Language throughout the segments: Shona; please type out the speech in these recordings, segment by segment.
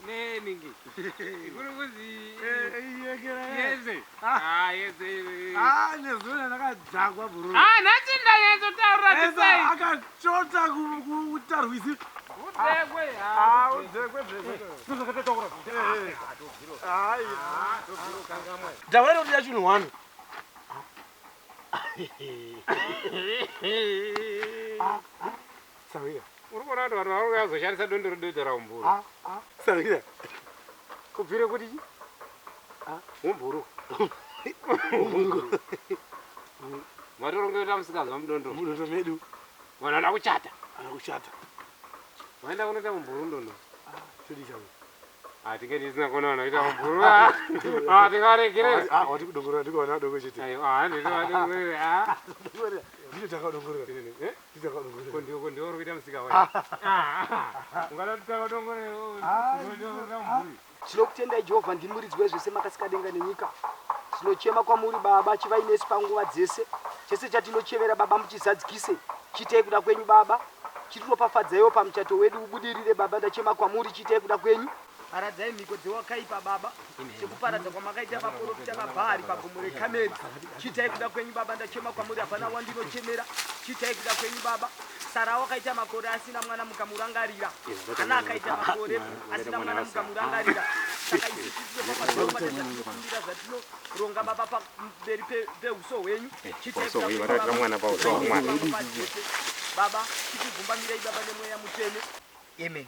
Neningi. Kuri kuzi Yekera. yeze. Ah, yeze. Ah, nezona ndakadhakwa bro. Ah, nhasi ndanyatsotaura Esa tisai. akachota kutarwisi. Udzekwe. Ah, udzekwe dzekwe. Hayi. Ndavaida kuti yachinhu one. Sawira. Uri kuona kuti vanhu vari kuzoshandisa dondo redoita raumburu. Ah, ah. Sawira. Kubvire kuti chi? Umburu. Matorongeta musikanzwa mudondo. Mudondo medu Vanhu vanoda kuchata. ana kuchata. Vaenda kunoita mumburu ndondo. Todi chawo. Ah, tinge tisina kuona vanhu vaita mumburu. Ah, tingaregerera. Ah, wati kudongorera ndiko vana vadoko chete. Aiwa, ah, ndinovaregerera. Ah. Dongorera. Ndicho takadongorera. Eh? Ndicho takadongorera. Ko ndiwo ko ndiwo uri kuita musika wayo. Ah, ungada kuti takadongorera. Ndongorera mumburu. Tinokutendai Jehovha, ndimuridzwe zvese makasika denga nenyika. Tinochema kwamuri Baba, chivai nesu panguva dzese. Chese chatinochevera Baba muchizadzikise. Chiitei kuda kwenyu Baba. Chitiropafadzaiwo pamuchato wedu ubudirire Baba, ndachema kwamuri, chiitei kuda kwenyu. Paradzai mhiko dzewakaipa Baba, sekuparadza kwamakaita vaprofita vaBhaari pagomo reKameri. Chiitai kuda kwenyu Baba, ndachema kwamuri, hapana wandinochemera. Chiitai kuda kwenyu Baba. Sara wakaita makore asina mwana mukamurangarira. Hana akaita makore asina mwana mukamurangarira. Saka isu tinokumbira zvatinoronga Baba pamberi peuso hwenyu. Chiitai Pauso kuda hwenyu, kwenyu, vanoitira Baba. mwana pauso hwamwana. Baba, chitibvumbamirei Baba nemweya mutsvene. Amen.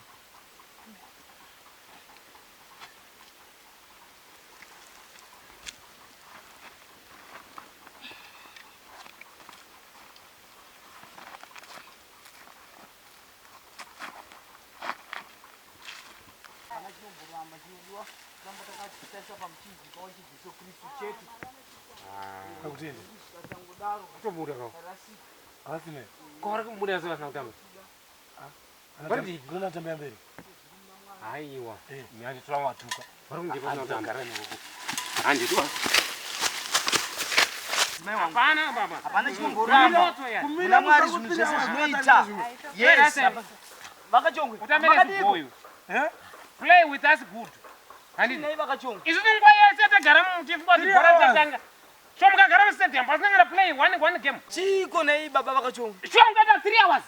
Hapana chinomboramba chinodiwa kuramba takatarisa pamuchinjikwa wachiJesu Kristu chete. Akutende. Tikangodaro Kutobuda kawo. tarasika. Havasina. Ko vari kubuda sei vasina kutamba? Vari kuona tambo yamberi. Aiwa. Eh, nyanditora watuka. Vari kunge vasina kutamba. Handiti. Mai wangu. Hapana baba. Hapana chinomboramba. Minoto ya. Muna Mwari zvinhu zvese zvinoita. Yes. Vakachongwe. Utambe nesu Makadiko? boy. Eh? Play with us good. Handiti. Nei vakachongwe. Isu nguva yese tagara mutifunga kuti Three bhora hours. richatanga. So mukagara mustadium pasina kana play one one game. Chiiko nei baba vakachongwe? Sure ungaita 3 hours.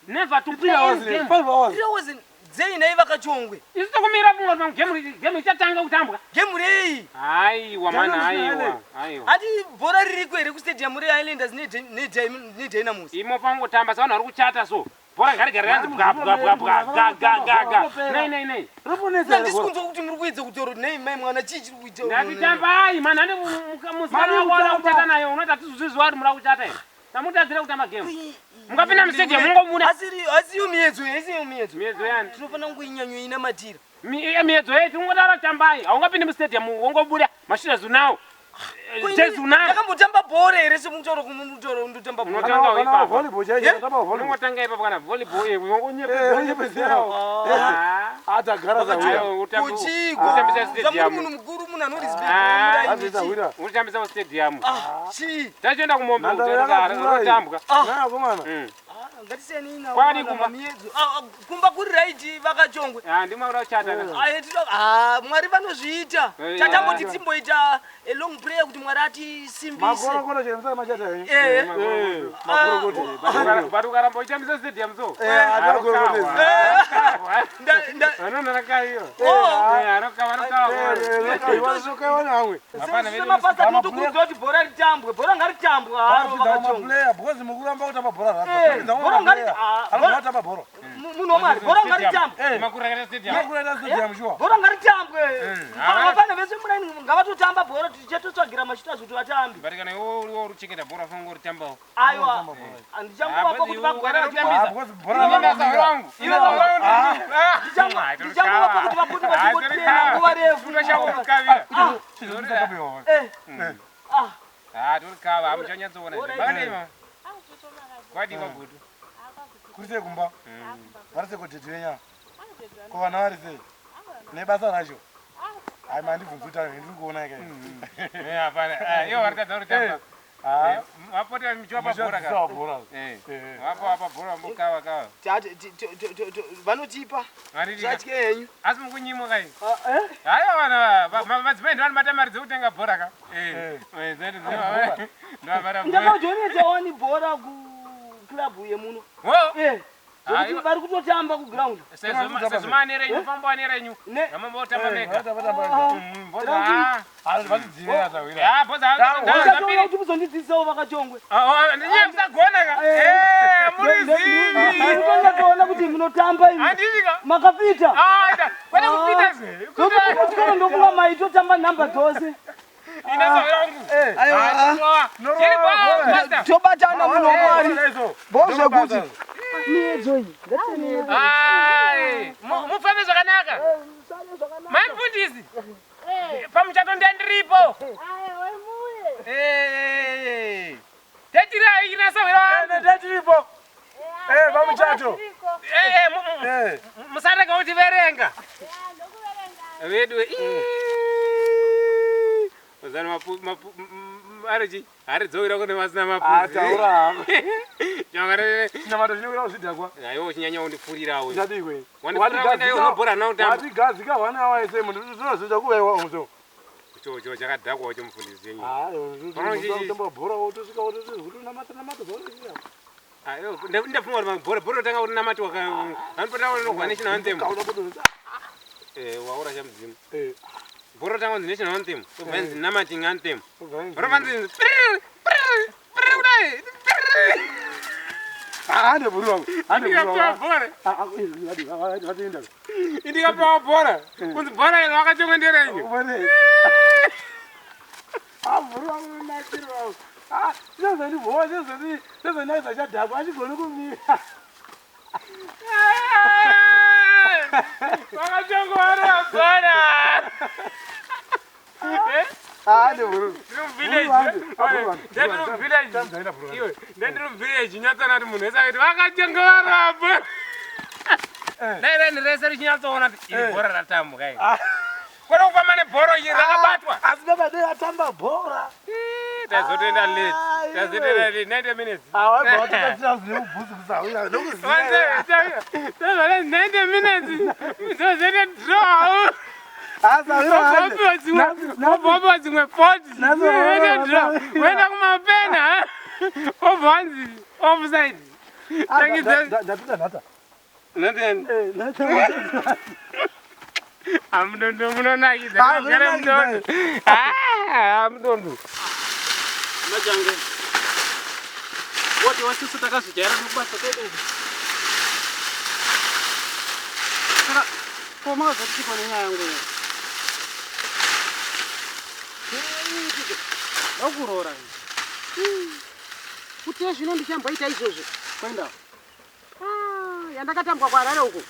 Never to play 3 hours. any game. 5 hours. Three hours dzei nei vakachongwe? Isu tokumira funga kuti game game ichatanga kutambwa. Game rei? Aiwa mana Dynamos aiwa. neHighlanders. Aiwa. Hati bhora ririko here kustadium reHighlanders neDynamos? Imo pangotamba savanhu vari kuchata so. Bhora ngarigare ranzi bwa bwa bwa bwa ga ga ga ga. Nei nei nei. Riponesa. Handisi kunzwa kuti muri kuedza kutaura kuti nei mai mwana chii chiri kuita? Ndati tambai mana handi musikana Mari wako wada kutamba. kuchata naye unoti hatizozviziva kuti muri kuchata here. Tamutadzira kutamba game. Mungapinda mustadium mungobuda. Asiyo miyedzo, asiyo miyedzo. Miyedzo yani. Tinofanira kungoinyanyo inamatira. Miyedzo yetu ungodaro tambai. Haungapindi mustadium wongobuda mashure zunawo. Jezi unayo. Ndakambotamba bhora here semutauro kumutauro ndotamba bhora. Unotanga Kana ipapo. volleyball chaicho, Eh? tamba volleyball. Unongotanga ipapo kana volleyball eh, Eh, ungonyepe. unyepedzerawo. Ah. Atagara zawira. Aiwa, utambe- Kuchiko. Utambisa Zvamuri stadium. munhu mukuru munhu Ah. anorespect. Hanzi zawira. Utambisa stadium. Ah, chii? Tachienda kumombe Nhandare yakakura iyi. unotambwa. Nana akomana. Ngatisenei nawo. Kwani kumba? Miyedzo. Ah, ah, kumba kuri right vakachongwe. Ah, ndimwe kuda kuchata ka. Ah, ah, Mwari vanozviita. Eh, Tatamboti yeah. timboita a long prayer kuti Mwari atisimbise. Makorokoro chero musati machata henyu. Eh. Eh, makorokoro. But ukaramba uchitambisa stadium so. Eh, hatimakorokotezi. Nda- nda- Vanonaraka iyo. Oh. Eh, anokawa anokawa. Eh, vanokaiwa namwe. Hapana, vedu Semapasa tinotokurudzira kuti bhora ritambwe. Bhora ngaritambwe haro Vapinda vakachongwe. mumaplayer because mukuramba kutamba bhora Eh, rako. bhora ngari- ah, Anogona kutamba bhora. Munhu wamwari, bhora ngaritambwe. Eh. Makuraka stadium. Makuraka stadium sure. Bhora ngaritambwe. Ah. Vapana vese muraini ngavatotamba bhora tichatotsvagira mashita kuti vatambe. But kana iwe uri uchichengeta bhora ufanira kungoritambawo. Aiwa. Handichangovapo kuti vagwara Ah, vachitambisa. Because bhora Ini basa rakamira. wangu. Iwe wangu. Ndichangovapo kuti vapote vachingotena nguva refu. Unoshangorukavira. Ah, eh. Ah. Ah, torikava, hamuchanyatsoona. Alright. Makadii mama? Kwadiwa gutu. Kuri sei kumba? Vari sei kodhedhi venya? Ko vana vari sei? Nebasa racho? Hai mandibvunzi kuti ndiri kuona ika. Eh, hapana. Ah, ivo vari kutadza kutamba. Ah. Vapota muchiwapa bhora ka. Muchadzisawo bhora. Eh. Eh. Vapa vapa bhora vambokava kava. Vanotipa Variri. zvatye henyu. Asi mukunyimwa kai. Ah, eh? Haiwa vana madzimai ndivanobata mari dzekutenga bhora ka. Eh. Eh. Eh, dzati ndovabata bhora. Ndakajoinetawo bhora kuklabhu yemuno. Wo. Eh, zvokuti Aiwa. vari kutotamba kuground. Sezvo maane renyu famba ane renyu. Ne- Ramambotamba mega. Vatamba. Mm, bhoza. Ah, vatidzivira tawira. Ya, bhoza. Ndakauya kuti muzondidzidzisawo vakachongwe. Ndinyaya kusagona ka. Eh. Eh, muri zivi. Ndinotoona kuti munotamba imi. Handiti ka. Makafita. Ah, ita. Kwete kupita ze. Zvokuti kuchikoro ndokunga maitotamba nhamba dzose. Ine zvo yangu. Aiwa. Chiri kwa master. Tobatana munhu waMwari. Bho zvekuti. Miyedzo iyi. Ngatine. Ai, mufambe zvakanaka. Mai mfundisi. Pamuchato ndendiripo. Eh. Tetirai ina sawira wangu. Ndetiripo. Eh, pamuchato. Eh, eh, Eh. musarega kutiverenga. Vedu. Uzana mapu mapu arichi hari dzowira kune vasina Ah, mapuzi. taura hako. Changare. Chinamato chinowira kuzvidhakwa. Aiwa uchinyanya undipfurirawo. Chadikwe. Wandipfurira kuenda iwe unobhora nawo tamba. Watigadzika wana awa ese munhu tinozvidza kuvewa uzo. Cho cho chakadhakwa wacho mufundisi yenyu. Ah, utamba bhora wotosvika wotosvika namata zvauri. Ndafunga kuti bhora bhora rotanga kunamatwa vanopota vanogwa national anthem. Kauda kuti Eh, waura chamudzimu. eh Bhora rotanga kunzi national anthem. Obva nzi namating anthem. ubva Rova nzi prr, prr, prr kudai. Prr. Ah, ande bhuru wangu. Ande bhuru Ndikapiwa wangu. bhora. Ah, ah, vatienda. Ndikapiwa bhora. Kunzi bhora iri wakachongwe nderenyu. Ubone. Ah, bhuru wangu unakirwa. Ah, chizozoni bhowa chizozoni chizozoni chadhakwa achigoni kumira. Wakachongwa warova bhora. Eh? Ah, ande bhuru. Ndiri muvillage. Ndiri muvillage. Tamzaenda bhuru. Iwe, ndendiri muvillage nyatsona kuti munhu wese akati vakachonga warova bhora. Eh. Dai reni rese richinyatsoona kuti iri Eh. bhora ratambwa iri. Ah. Kwete kufamba nebhoro iri rakabatwa. Asi baba dai atamba bhora. Eh, Tazotoenda late. Ah, iwe. Tazotoenda late 90 minutes. Ah, waibva watobatsira zvine kusahwira nokuziva. Tazotoenda 90 minutes. Tozoita draw. Ah, sahwira hande. Wapiwa dzimwe wapiwa dzimwe 40. Nazo- Woita draw. Woenda kumapena. Obva wanzi offside. Ah, Tangidza. Ndapinda nhata. Notenda. Eh, nhata. Amudondo munonakidza. Ah, Munogara munonakidza. mudondo. Ah, amudondo. Majange. Wote wasusu takazvijaira nekubasa kwedu uku. Saka ko makazotipwa nenyaya yangu iyi. Ndakuroora ini. Kuti zvino ndichamboita izvozvo. Kuenda. Ah, yandakatambwa kuHarare uko.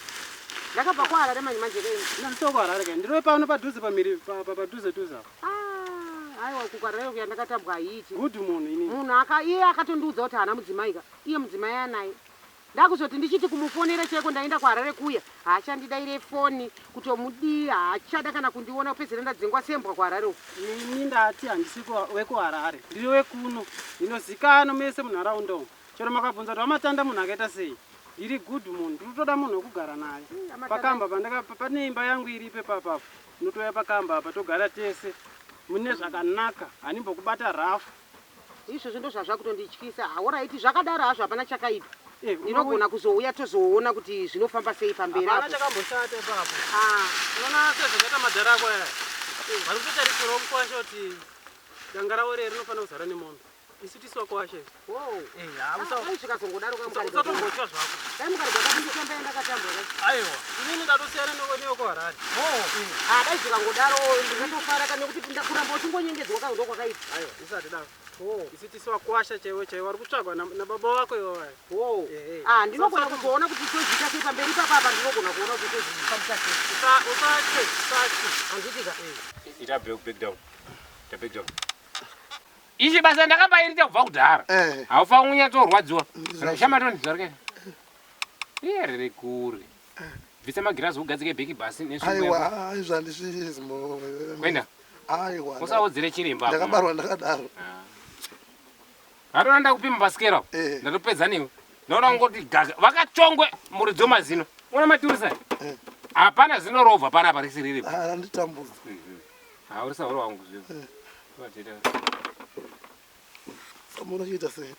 Ndakabva kuHarare manje manje kei. Ndandisoko kuHarare kai. Ndiri pano padhuze pamiri padhuze dhuze apa. Ah, aiwa uku kuHarare uko yandakatambwa haiiti. Good munhu inini. Munhu aka iye akatondiudza kuti haana mudzimai ka. Iye mudzimai anaye. Ndakuzoti ndichiti kumufonera chaiko ndaenda kuHarare kuya. Haachandidaire foni kutomudii haachada kana kundiona kupedzera ndadzingwa sembwa kuHarare uko. Ini ndati handisi wekuHarare. Ndiri wekuno. Ndinozikanwa mese munharaunda umu. Chero makabvunza kuti vamatanda munhu akaita sei. Ndiri good munhu. Ndiri kutoda munhu wekugara naye. Pakamba pandaka pane imba yangu iripo ipapapo. Ndinotouya pakamba apa togara tese. Mune zvakanaka. Handimbokubata rafu. Izvozvo ndozvazvakutondityisa. Hauraiti zvakadaro hazvo hapana chakaipa. Eh, Ndinogona kuzouya tozoona kuti zvinofamba sei pamberi Hapana apo. chakamboshata ipapo. Ah. Unoona sezvakaita madhara ako aya. Vari kutotarisirawo kukwasha kuti danga ravo reri rinofanira kuzara nemombe. Isu tisu vakwasha isu. Wow. Eh, ha, Dai zvikazongodaro kamukarega. usatombotya zvako. Dai mukarega kakunditamba yandakatambwa kai. Aiwa, inini ndatosiyana newekuHarare. Ah, dai zvikangodaro ndingatofara ka nekuti kuramba uchingonyengedzwa ka ndokwakaipa. Aiwa, isati daro. Isu tisu vakwasha chaiwo chaiwo vari kutsvagwa nababa vako ivo vaya. Wow. Eh, eh. Ah, ndinogona kuzoona kuti tozviita sei pamberi ipapa apa ndinogona kuona kuti tozvifambisa sei. Usatye, usatye. Handiti ka. Ita back down. Ita back down. Ichi basa ndakambairita kubva kudhara. Eh. Haufaniri kunyatsorwadziwa. Shamatoni zarike. Iye riri kure. Bvisa magirazi ugadzike bheki bhasi nesumbu yako. Aiwa, aizvo handisvizi Kuenda. Aiwa. Usaudzire chiremba. Ndakabarwa ndakadaro. Ah. Hatona ndakupima pasikero apo. Eh. Ndatopedza newe. Ndaona kungoti gaga vakachongwe muridzi wemazino. Una maturisa. Eh. Hapana zino rovha panapa risiri riripo. Ah, randitambudza. Haurisa horo wangu zvino. Eh. Vateta. Samona chiita sei?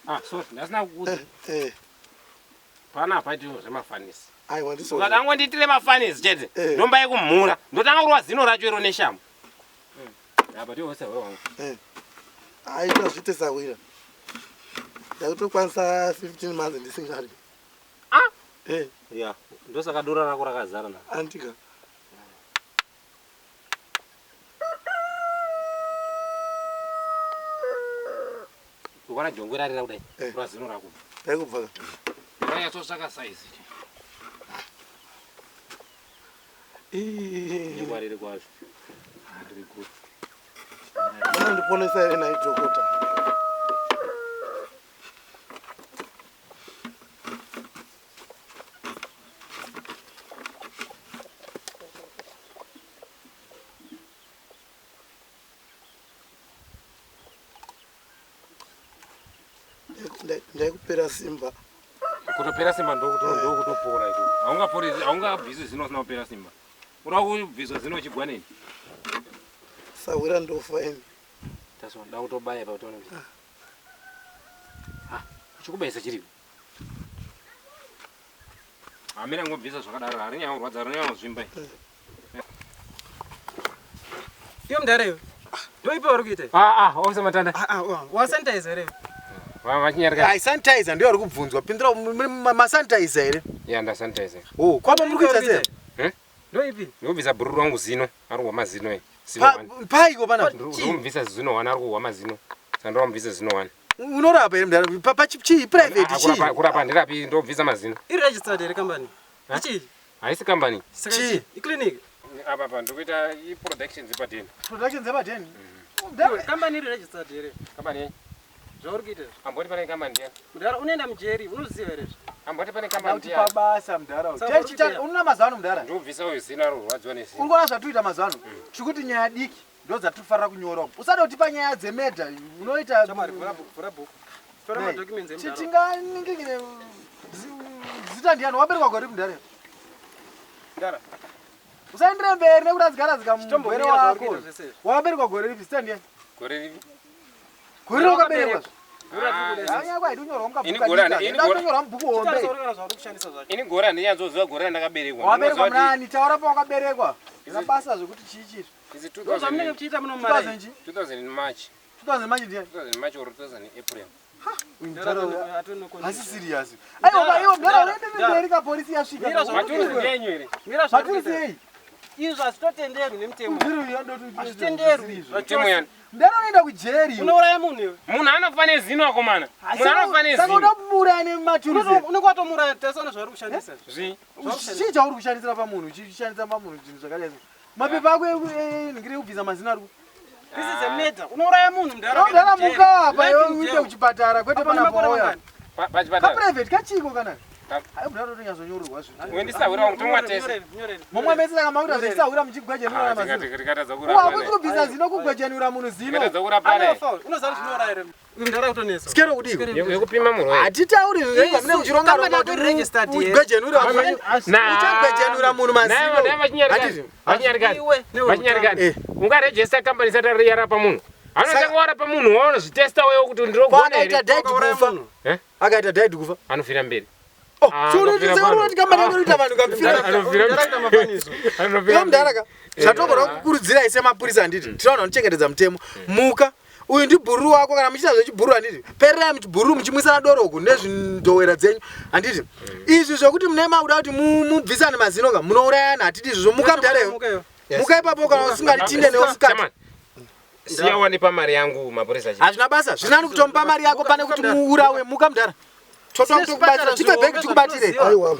Ah, sorry, ndasina kukuudza. Eh, eh. Panapa paitiwo zvemafanisi. Aiwa ndizvo. Ukada ngondiitire mafanisi chete. Eh. Ndombai kumhura. Ndotanga kurwa zino racho iro neshamu. Apa tiwo horo wangu. Eh. Aita zviite sawira. Ndakutokwanisa 15 months ndisingadyi. Ah? Eh, Ya, ndosaka dora rako rakazara na. andika. Ukana jongwe rarira kudai. Eh. Kurwa zino rako. Ndaikubva. Rakanyatsotsvaka size. Ii. Nekwariri kwazvo. Riri guru. Vanondiponesa here nhai dhokota? Ndaikupera simba. Kutopera simba ndokutopora iko. Haungapori haungabviswi zino usina kupera simba. Unoda kubviswa zino uchigwa nini? Sawira ndofa ini. Taswa nda kutobaya pa utaone kuti. Ah, chikubayisa chiripo. Amira ngobvisa zvakadaro, harinyanya kurwadza, rinyanya kuzvimba. Iyo mudhara iwe. Ndoipa uri kuita. Ah ah, officer Matanda. Ah ah, wasanitize here? Vachinyarika. Ai sanitizer ndiyo ari kubvunzwa. Pindura masanitizer here? Ya ndasanitize. Oh, kwapa muri kuita sei? Eh? Ndoipi? Ndikubvisa bhururu rangu zino, ari kuhwa mazino eh. Zino Pa- one. Paiko panapa? Ndikubvisa zino one, ari kuhwa mazino. Saka ndoramubvisa zino one. Unorapa here mudhara? Pa pa chii private Ah, chii? kurapa handirapi ndobvisa mazino. Iri registered here company? Eh? Ichi? Haisi company. Saka Chii? ichi? Iclinic. Apa pa ndikuita i-productions ipadeni. Production dzepadeni. Iwe, Company iri registered here? Company yenyu. Zvauri kuita izvi. Amboti pane company ndiyani? Mudhara unoenda mujeri, unoziva here izvi? Amboti pane company Kuti ndiyani? pabasa mudhara. Saka uri kuita- Unoona mazuva ano mudhara? Ndikubvisa uyu zino ari kurwadziwa nezino. Uri kuona zvatuita mazuva ano? Tiri kuti nyaya diki ndo dzatinofanira kunyora. Usada kutipa nyaya dzemedha unoita Shamwari, vhura bhuku, vhura bhuku. Tora Nei. madocuments emudhara. Tinganingingire zita ndiyani waberekwa gore mudhara? Mudhara. Usaendere mberi nekuradzika-radzika mugwere Chitombomira zvauri wako. kuita zvese izvi. Wakaberekwa gore ripi zita ndiyani? Gore ripi? Gore raukaberekwa. Gore ratiri kuda Hanya kwa idunyorwa Ini mukabhuku gore kadiki. ini gore- Ndakunyorwa mubhuku hombe. Chitarisa uri kana zvauri kushandisa zvacho. Ini gore handinyatsoziva gore randakaberekwa. Waberekwa Ndinoziva kuti munani? Taura pawakaberekwa. Zvina basa zvekuti chii chii. Is it Ndo zvamunenge 2000 muchiita muno mumara. 2000 chii? 2000 in March. 2000 manje ndiyani? 2000 March or 2000 April. Hasi serious. Aiwa iwe mudhara unoendere Mudhara. mberi ka polisi yasvika. Mira zvauri Maturusi kuita. ndenyu here? Mira zvauri Maturusi kuita. ei? Izvi hazvitotenderwi nemutemo. Mudhara uyu Hazvitenderwi. Mutemo yani. Mudhara unoenda kujeri. Unouraya munhu iwe. Munhu anofa nezino akomana. Munhu anofa Saka nezino. uda kumuuraya nematurusi. Unenge watomuuraya tarisana zvauri kushandisa. Zvi. Chii chauri kushandisira pamunhu? Uchishandisa pamunhu zvinhu zvakadai. Mapepa ako enhingire kubvisa mazino ari ku. This is a murder. Unouraya munhu mudhara. Mudhara muka apa Life iwe in uende jail. kuchipatara kwete Apa une panapo makore wauya. mangani? Pachipatara. Kaprivate kachiko kana. Ka- Hayi mudhara utonyatsonyorerwa zvinhu. Wendisahwira wangu tomwa tese. Momwe mese saka makuita zvechisahwira muchigwejenura Ah, mazino. Tikatadza Uwa kurapa. hakusi kubvisa zino kugwejenura munhu zino. Tikatadza kurapa ne. Unoziva kuti zvinouraya here? Uyu mudhara kutonetsa. Sikero kudiko. Yekupima murwere. Hatitauri zvinhu zvamune muchironga Company ronga yako iri registered here. kugwejenura munhu. Uchagwejenura munhu mazino. Naye vachinyarikani. Iwe newe Vachinyarikani. Eh. Ungarejista company isati yarapa munhu. Anotanga warapa munhu waunozvitesta wewe kuti ndinogona Kwaakaita here. died Wakauraya kufa. munhu. Eh? Akaita died kufa. Anofira mberi. Oh, Ah, so anofira unoti pano. unoti kambani yako inoita vanhu kamfira. Anofira Mudhara kuita mafanizo. Anofira Iwe mudhara ka zvatogona kukurudzirai semapurisa handiti tinoona vanochengetedza mutemo muka uyu ndibhururu wako kana muchiita zvechibhururu handiti pererai muchibhururu muchimwisana doro uku nezvindowera dzenyu handiti izvi zvokuti mune makuda kuti mubvisane mazino ka munourayana hatidi izvozvo muka mudhara iwe Muka iwe. muka ipapo kana usingatinde newe mukati Chairman, Siya wandipa mari yangu mapurisa achi. hazvina basa zvinani kutomupa mari yako pane kuti muurawe muka mudhara totokubatsira tipe bhegi tikubatire Aiwa.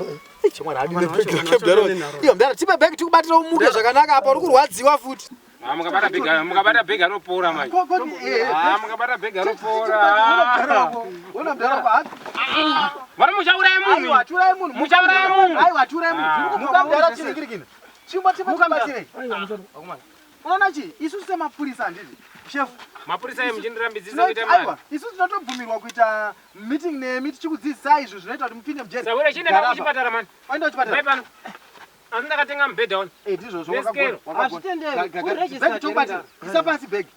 Chamwari hadi Vanhu vacho- nebhegi vanhu rake vacho mudhara. vane nharo. Iyo mudhara tipe bhegi tikubatira umuke zvakanaka apa uri kurwadziwa futi. Ah, mukabata bhega mukabata bhega ropora manje. Ko- ko- eh, eh, Ah, mukabata bhega ropora. Wona mudhara wako, ah, Vari muchauraya munhu. Aiwa, atiurayi munhu. Muchauraya munhu. Aiwa, atiurayi munhu. Ah. Muka mudhara chiringirikini. Chimbo tipe tibatsirei. Unoona chii? Isusu semapurisa handiti. Chef, Mapurisa ayo muchindirambidzisa kuita tinoita- mari. aiwa, isusu tinotobvumirwa kuita meeting nemi tichikudzidzisai izvo zvinoita kuti mupinde mujeri. Sawira chienda Gara nako apa. kuchipatara mani. Waenda kuchipatara. Vai pano. Asi ndakatenga mubhedha wani. Eh, ndizvozvo Neskero. wakagona. Wakagona. Hazvitenderwi. Ga- ga- ga- Kuregister Bhegi tokubatira. Isa pasi bhegi.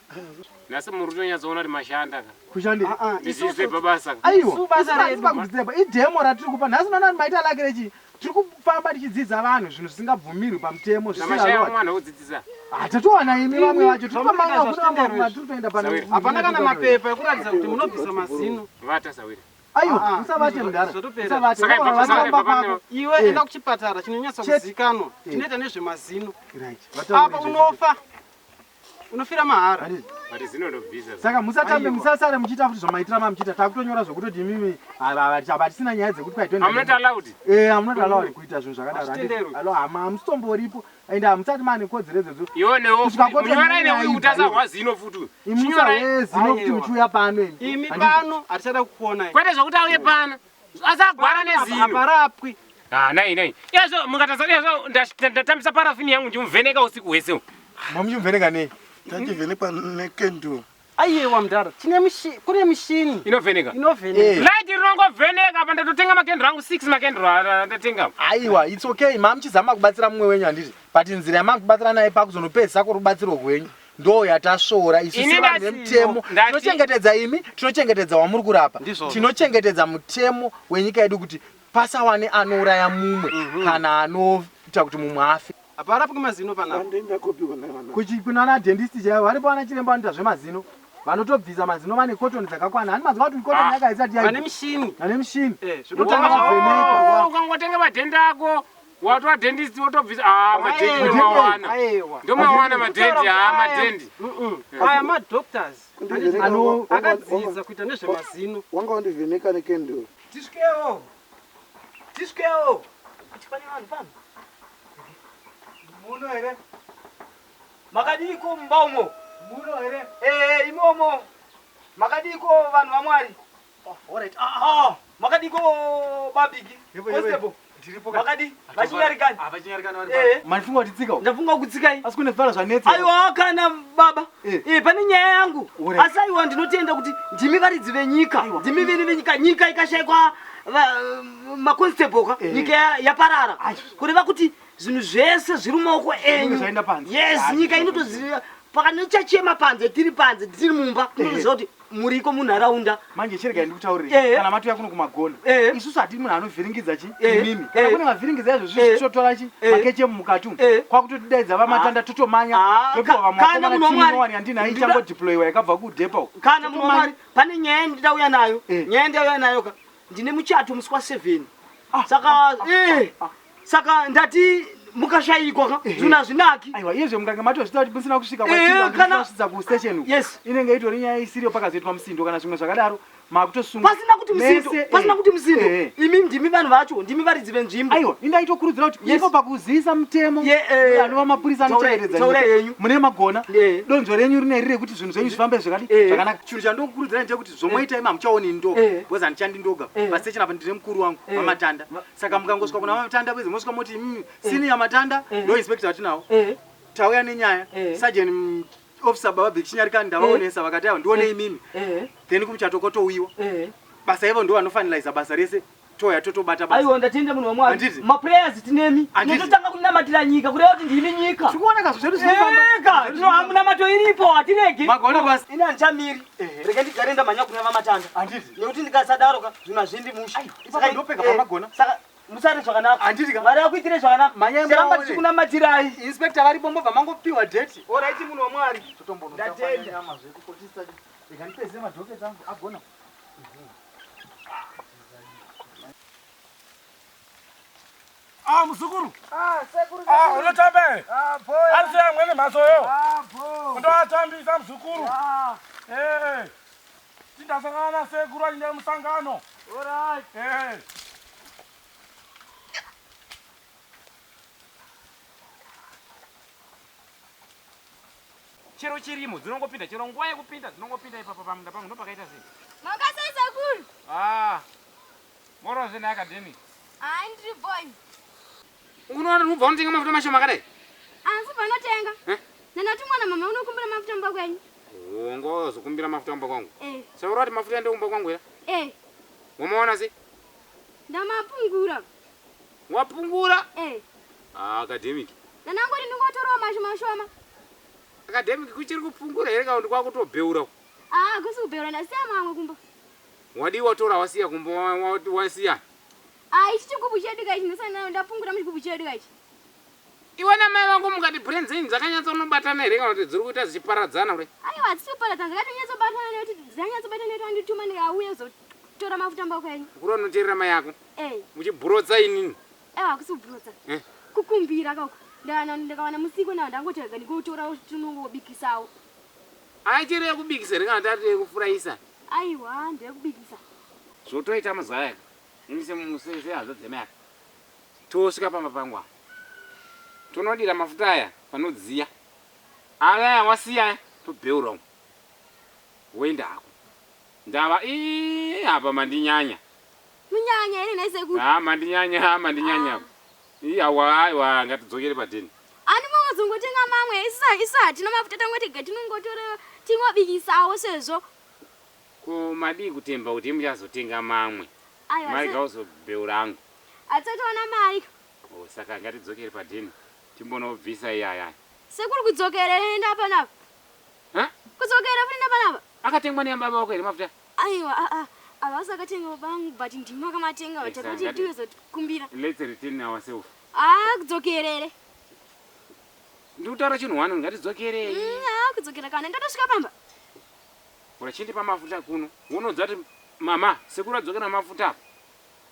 Nhasi muri kutonyatsoona kuti mashanda ka. Kushandei. Ah, ah, Ndizive pabasa ka. Aiwa, Isu basa isu redu. pakudzidzeba idhemo ratiri kupa nhasi unoona kuti maita lake rechi tiri kufamba tichidzidza vanhu zvinhu zvisingabvumirwi pamutemo Namashaya zvisingarowa mwana wokudzidzisa. hatatowana imi vamwe vacho tiri Zvamunoita pamanga zvazvitenderwi kuna tiri kutoenda pano Sawira. Hapana kana mapepa ekuratidza kuti munobvisa mazino. Vata sawira. aiwa Ah, ah, usavate mudhara zvotopera. usavate Saka ibva- Vava saka ibva vatamba pane- pako Iwe Eh. enda kuchipatara chinonyatsa Chete. kuzikanwa Eh. chinoita nezvemazino. Right, Apa vataure izvozvo. unofa. Unofira mahara. Handiti? But zino ndobvisa. saka musatambe Aiwa. musasare muchiita futi zvamaitira mamuchiita takutonyora zvokutoti imimi hatisina nyaya dzekuti I'm not allowed. amunot allowed kuita zvinhu zvakadaro Hazvitenderwi. alo hamusitomboripo ende hamusati maane kodzero idzodzo Iwe newo. Kusvika kote Munyorai nyaya neuyu kuti ibva asahwa zino futi. Chinyorai. imusahwe zino kuti Aiwa. muchiuya pano imi Imi Handiti? pano hatichada kukuonai. Kwete zvokuti auye pano. Asagwara nezino. Aparapwi. Ah, nai nai. Iyazvo mukatasa iyazvo ndatambisa parafini yangu ndimuvheneka usiku hwese. uhu. mamuchimuvheneka nei Tachivhenekwa nekenduru. Aiyewa mudhara. Tine mishi kune mishini Inovheneka. inovheneka. Eh. Light rinongovheneka apa ndatotenga makendro angu 6 makendro andatenga. aiwa its okay mamuchizama kubatsira mumwe wenyu handiti but nzira yamakubatsira naye pakuzonopedzisa kworubatsiro rwenyu ndo yatasvora isu Ini sevanhu ndati- vemutemo ndati- tinochengetedza imi tinochengetedza wamuri kurapa Ndizvozvo. tinochengetedza mutemo wenyika yedu kuti pasawane anouraya mumwe kana anoita kuti mumwe afe Aparapwi mazino panapa. Andienda kupi kuna vana. Kunana dentist chaivo varipo vana chiremba vanoita zvemazino vanotobvisa mazino vane kotoni dzakakwana hani mazuva kuti kotoni Ah, yakaisati Vane yaibva mishini. vane mishini Eh, Unotanga zvinotanga zvavheneka. Oh, ukangotenga madhende ako watora dentist wotobvisa. Ah, madhendi Aiwa. ndomawana. Aiwa. Ndomawana madhendi, ah, madhendi. Aya madoctors Kundivheneka akadzidza kuita nezvemazino. Wanga wandivheneka nekenduru. Tisvikewo. Tisvikewo. Kuti pane vanhu pano. muno here Makadiko mumba umo? muno here Eh, imomo. Makadiko vanhu vaMwari? alright Ah, makadiko babiki. Yebo, yebo. Constable. ndiripo Makadi? Vachinyarikani. vachinyarikani vari Eh. manifunga kuti tsika Ndafunga kutsikai. asi kune zvipara zvanetsa Aiwa kana baba. Eh. Eh, pane nyaya yangu. Alright. Asi aiwa ndinotenda kuti ndimi varidzi venyika. Ndimi vene venyika. Nyika ikashayikwa maconstable ka. Eh. Nyika yaparara. Kureva kuti zvinhu zvese zviri mumaoko enyu. zvaenda panze. Yes, Ah, nyika inotoziva pakanochachema panze tiri panze tiri mumba tinotoziva kuti muriko munharaunda. manje chiregai ndikutaurire Eh. kana matouya kuno kumagona Eh. isusu hatiri munhu anovhiringidza chi Eh. imimi kana Eh. kune mavhiringidza izvozvi Eh. totora chi Eh. makeche mumukati umu Eh. kwakutodidaidza vamatanda totomanya Ah, topiwa vamwe kana vakomana munhu timu waMwari. inowani yandinayo Ndida- ichangodeployiwa yakabva kudhepa uko Kana munhu waMwari pane nyaya yandauya nayo. Eh. Nyaya yandauya nayo ka. Ndine muchato musi wa 7. Saka eh saka ndati mukashayikwa ka zvinhu hazvinaki. aiwa iyezve mukange matozvita kuti musina kusvika Eh, kana- kwasvitsa kustation uku Yes. inenge itori nyaya isiriyo pakazoitwa musindo kana zvimwe zvakadaro makutosunga Pasina kuti musindo, Mese, pasina eh. kuti musindo. Eh, eh. Imi ndimi vanhu vacho, ndimi varidzi venzvimbo. aiwa indaitokurudzira kuti Yes. ipo pakuzivisa mutemo Ye, eh, anova mapurisa taurai- taurai henyu. mune magona Eh. donzvo renyu rine riri rekuti zvinhu zvenyu zvifambe zvakadi Eh. zvakanaka chinhu chandinokurudzira ndechekuti zvomoita imi hamuchaoni ndoga Eh. because handichandi ndoga Eh. pastation apa ndine mukuru wangu Eh. vamatanda saka mukangosvika kuna vamatanda bwezi mosvika moti mm, senior matanda Eh. ndo inspector watinawo Eh. tauya nenyaya Eh. sergeant officer baba bichinyarikani ndavaonesa vakati aiwa ndione imimi Eh. then kumuchato kotouyiwa Eh. basa ivo ndo vanofaniliza basa rese touya totobata basa Aiwa ndatenda munhu waMwari. Handiti? Maprayers tinemi. Handiti? Tinototanga kunamatira nyika kureva kuti ndimi nyika. tikuoneka zvedu zvinofamba Ega, tino hamunamato iripo hatiregi. Magona basi. Ini handichamiri. Rega ndigare ndamhanya kuna vamatanda. Handiti? Nekuti ndikasadaro ka zvinhu hazviendi mushe. ipapo ndopega pamagona. Saka musare zvakanaka. Handiti ka? Mwari akuitire zvakanaka. Mhanyai Tiramba muone. tichikunamatirai. inspector varipo mobva mangopiwa date Oraiti munhu waMwari. Ndatenda. ndipedze madhoketi angu agona Ah, muzukuru. Ah, unotamba here? Ari sei amwene mhatsoyo? Ndoatambisa muzukuru. Eh. Tindasangana nasekuru achienda musangano. Eh. Chero chirimo dzinongopinda chero nguva yekupinda dzinongopinda ipapo pamunda pangu ndopakaita sei. Makasei sekuru? Ah. Moro zvene academic. Hayi ndiri boy. Unoona unobva unotenga mafuta mashoma akadai? Asi panotenga. Eh? Ndinati mwana mama unokumbira mafuta mumba kwenyu. Unga wazokumbira mafuta kumba kwangu. Eh. Saka uri kuti mafuta ende kumba kwangu here? Eh. Wamaona sei? Ndamapungura. Wapungura? Eh. Ah, academic. Ndanangoti ndingotorawo mashoma shoma. Academic kuchiri kupungura here kana kuti kwakutobheura? Ah, kusi kubheura ndasiya mamwe kumba. Wadii watora wasiya kumba wasiya? Ah, ichi chigubu chedu kaichi ndosana ndapungura muchigubu chedu kaichi. Iwe namai vangu mukati brain dzenyu dzakanyatsonobatana here kana kuti dziri kuita dzichiparadzana kudai? Aiwa, hadzisi kuparadzana dzakatonyatsobatana nekuti dzanyatsobatana nekuti wandituma ndikauya kuzotora mafuta mumba kwenyu. Kuri unoteerera mai yako Eh. muchibhurotsa inini. Aiwa, hakusi kubhurotsa. Eh. Kukumbira kauko. Ndawana ndakawana musiko nawo ndangoti rega ndingotorawo tinongobikisawo. Achiri yekubikisa here kana kuti ari yekufurayisa? Aiwa, ndeyekubikisa. Zvotoita mazaya aka. Ini sehadza dzemai aka. Tosvika pamba pangu apa. Tonodira mafuta aya panodziya. Aya wasiya aya tobheura umu. Woenda hako. Ndava ii apa mandinyanya. Munyanya here nhai sekuru? Ah mandinyanya, mandinyanya. Ah. Ii awa aiwa ngatidzokere padheni. Ani mongozongotenga mamwe isu isu hatina mafuta tangoti ga tinongotora tingobikisawo sezvo. Ko madii kutemba kuti muchazotenga mamwe. Aiwa. Mari gauzobheura angu. Hatisati mari. Oh, saka ngatidzokere padheni timbonobvisa iyaya. Sekuru kudzokera enda panapa. Ha? Kudzokera futi enda panapa. Akatengwa neambaba wako here mafuta? Aiwa a a havasi akatenga baba vangu but ndimi makamatenga Exactly. takuti tiwezokumbira. Let's return ourselves. Ah kudzokerere. Ndikutaura chinhu wani ngatidzokerei. Ah kudzokera kana ndatosvika pamba. Ura chindipa mafuta kuno. Unodza kuti mama sekuru adzokera mafuta apa.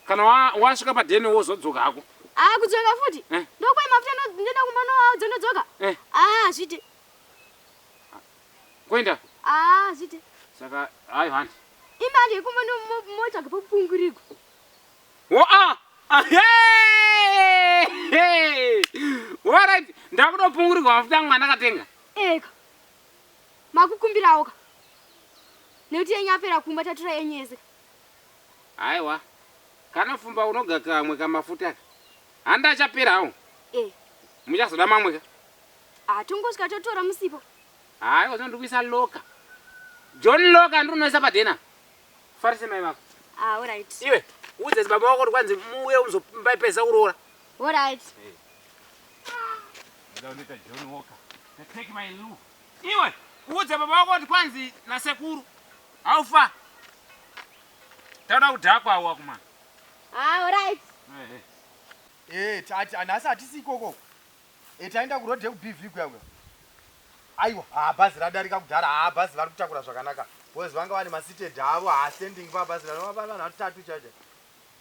Kana wasvika padheni wozodzoka hako. Ah kudzoka futi. Eh. Ndokwai mafuta ndoenda kumba noaudza ndodzoka. Eh. Ah hazvite. Kuenda. Ah hazvite. Saka hayi handi. Imari yekumba motsvaga pokupungurigwa. Wo ah. Ah, hey! Hey! Alright, ndakutopungurirwa mafuta angu andakatenga. Eka. Makukumbirawo ka. Nekuti yenyu apera kumba tatora yenyu yese. Aiwa. Kanofumba unoga kamwe kamafuta aka. Handi achaperawo. Eh. Muchazoda mamwe ka. Ah tongosvika totora musipo. Aiwa zvino ndikuisa loka. John Loka ndinoisa padhena. Farise mai vako. Ah alright. Iwe, udze baba wako kuti kwanzi muuye uzopaipesa kuroora. Alright. Ndaoneta John Walker. Take my look. Iwe, udze baba wako kuti kwanzi nasekuru. Haufa. Tauda kudhakwa awa kumana. Ah alright. Eh, eh. Eh, tati nhasi hatisi ikoko. Eh, taenda kuroad yekuBV kuya kuya. Aiwa, ha bhazi radarika kudhara, ha bhazi vari kutakura zvakanaka. Boys vanga vane maseated avo, ha standing pa bhazi rano vanhu vatatu chacho.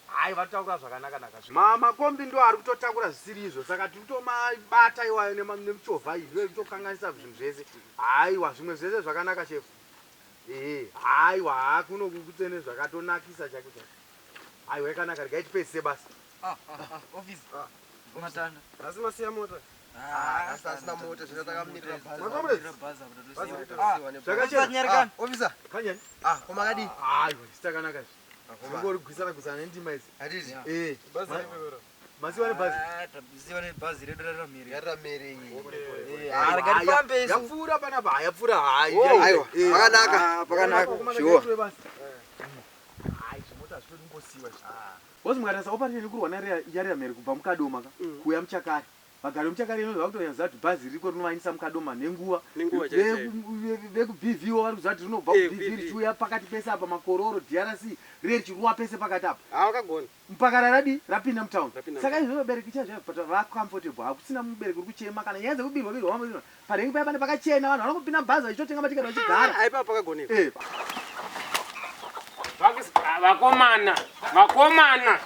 Hai vari kutakura zvakanaka naka. Ma makombi ndo ari kutotakura zvisiri izvo, saka tiri kutomabata iwayo nemichovha iyi, ndiyo ikutokanganisa zvinhu zvese. Haiwa, zvimwe zvese zvakanaka shefu. Eh, haiwa, ha kuno kutsene zvakatonakisa chako chako. Aiwa, yakanaka, regai tipedzise basa. Office. Matanda. Asi masiya mota. Ah, asina mota zvino takamirira bhazi. Zvakachena. Officer. Kanjani? Ah, ko makadii? Aiwa, zitakanaka izvi. Zvingori gwisana gwisana nendima idzi. Hatiti. Eh. Bhazi ripi Masiwa nebhazi. Taziva nebhazi redu raramiri. Yararamiri. Eh, Ah, rega tifambe isu. Yapfuura panapa, ha yapfuura hayi. Aiwa, pakanaka. Pakanaka. Sure. Hayi, zvimota hazvitodi kungosiiwa izvi. Boss mukatarisa operation iri kurwa naYariameri kubva mukadoma ka kuuya muchakare. Vagari vemuchakare ino vakutonyaziva kuti bhazi ririko rinovaendesa mukadoma nenguva. Nenguva chaiyo chaiyo. VekuBV wo vari kuziva kuti rinobva Eh, kuBV BV. richiuya pakati pese apa makororo DRC riye richiruwa pese pakati apa. Ah wakagona. Mpaka raradi rapinda mutown. Rapinda Saka izvo vabereki chaizvo but vacomfortable hakusina mubereki uri kuchema kana nyaya dzekubirwa birwa vamwe parengi paya pane pakachena vanhu vanongopinda mubhazi vachitotenga matiketi vachigara. Ah ipapo pakagoneka. Eh. Vakomana, vakomana.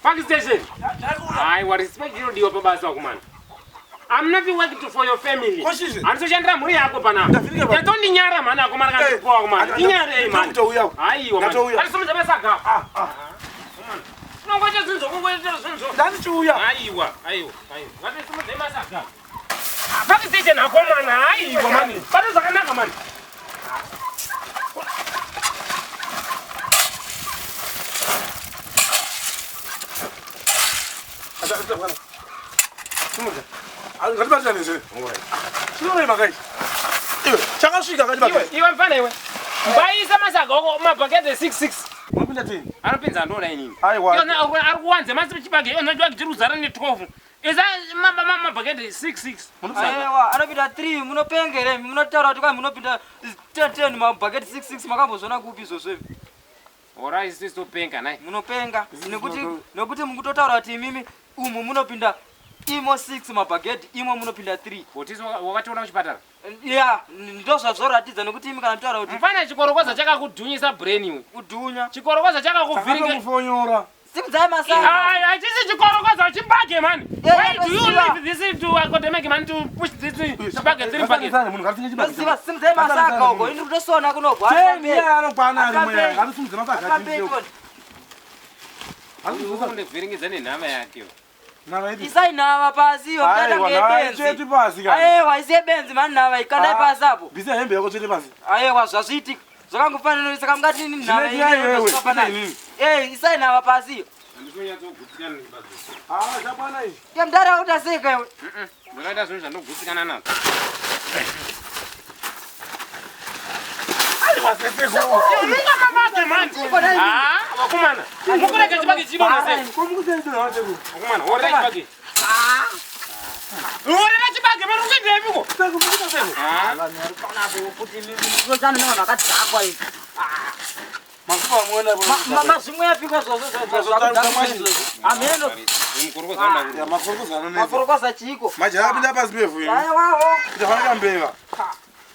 Park station. Aiwa, respect inodiwa pabasa vakomana. I'm not working for your family. Koshizve. Handisoshandira mhuri yako panapa. Ndavhiringa pa- Ndatondinyara mhani akomana kana ndikuwa akomana. Ndinyarei mhani. Ndakutouya. Aiwa mhani. Ndatouya. Handisomedza basa ga. Ah, ah. Unongoita zvinhu zvokungoita zvinhu zvo. Ndandichiuya. Aiwa, aiwa, aiwa. Ngatisumudzei basa ga. Paki station akomana haiwa mani. Bata zvakanaka mani. Ngatibatirane zve. Chinorema kai. Iwe, chakasvika kati Iwe, iwe mfana iwe. Mbaisa masaga oko mabhaketi 66. Unopinda tini? Anopinza ndoda inini. Aiwa. Iwe ari kuwanza masi chibage, iwe chibage chiri kuzara ne 12. Isa mabhaketi 66. Aiwa, anopinda 3 munopenga here munotaura kuti kwai munopinda 10 10 mabhaketi 6 6 makambozviona kupi izvozvo izvi? Ora isi topenga nai. Munopenga nekuti nekuti mukutotaura kuti imimi umu munopinda imo 6 mabhaketi imo munopinda 3. Botisi wakationa kuchipatara? Ya, ndozvazvoratidza nekuti imi kana mutaura kuti Mfana chikorokoza chakakudhunyisa brain iwe. Kudhunya. Chikorokoza chakakuvhiringa. Chakatokufonyora. Simudzai masaga. Hachisi chikorokoza chibage man. Yeah, Why do you ndosiva. leave this to academic man to push this chibage three buckets? Ndosiva simudzai masaga uko ini kutosona kunogwa. Ten iye anokwana ari mweya. Ngatisimudze masaga. Undivhiringidza nenhama yake. Isai nhava pasi iyo Aiwa, nhava itsveti pasi kani. Aiwa, isai benzi mani nhava ikandai pasi apo. Bvisa hembe yako tsvete pasi. Aiwa, zvazviitika. Zvakangofanana saka mungati ini nhava Zvinoitika ini iwewe, zvakafanana. kwete inini. Eh, isai nhava pasi iyo. Handisonyatsogutsikana nechibage. Ah, chakwana izvi. Ke mudhara utaseka iwe. Ndakaita zvinhu zvandogutsikana nazvo. Unonga mabage man. Ah, vakomana. Mukurega chibage chidonha sei? Vakomana, horera chibage. Horera chibage man, ukuendepi ko? Ah. Vanhu vari panapo kuti mimi nevanhu vakadhakwa izvi. Makuva muona Mazvimwe yapikwa zvozvo zvakudhakwa izvozvo. Hameno. Ya makorokoza anonetsa. Makorokoza chiiko? Majaya apinda pasi pevhu imi. Aiwawo. Kuita fanira mbeva.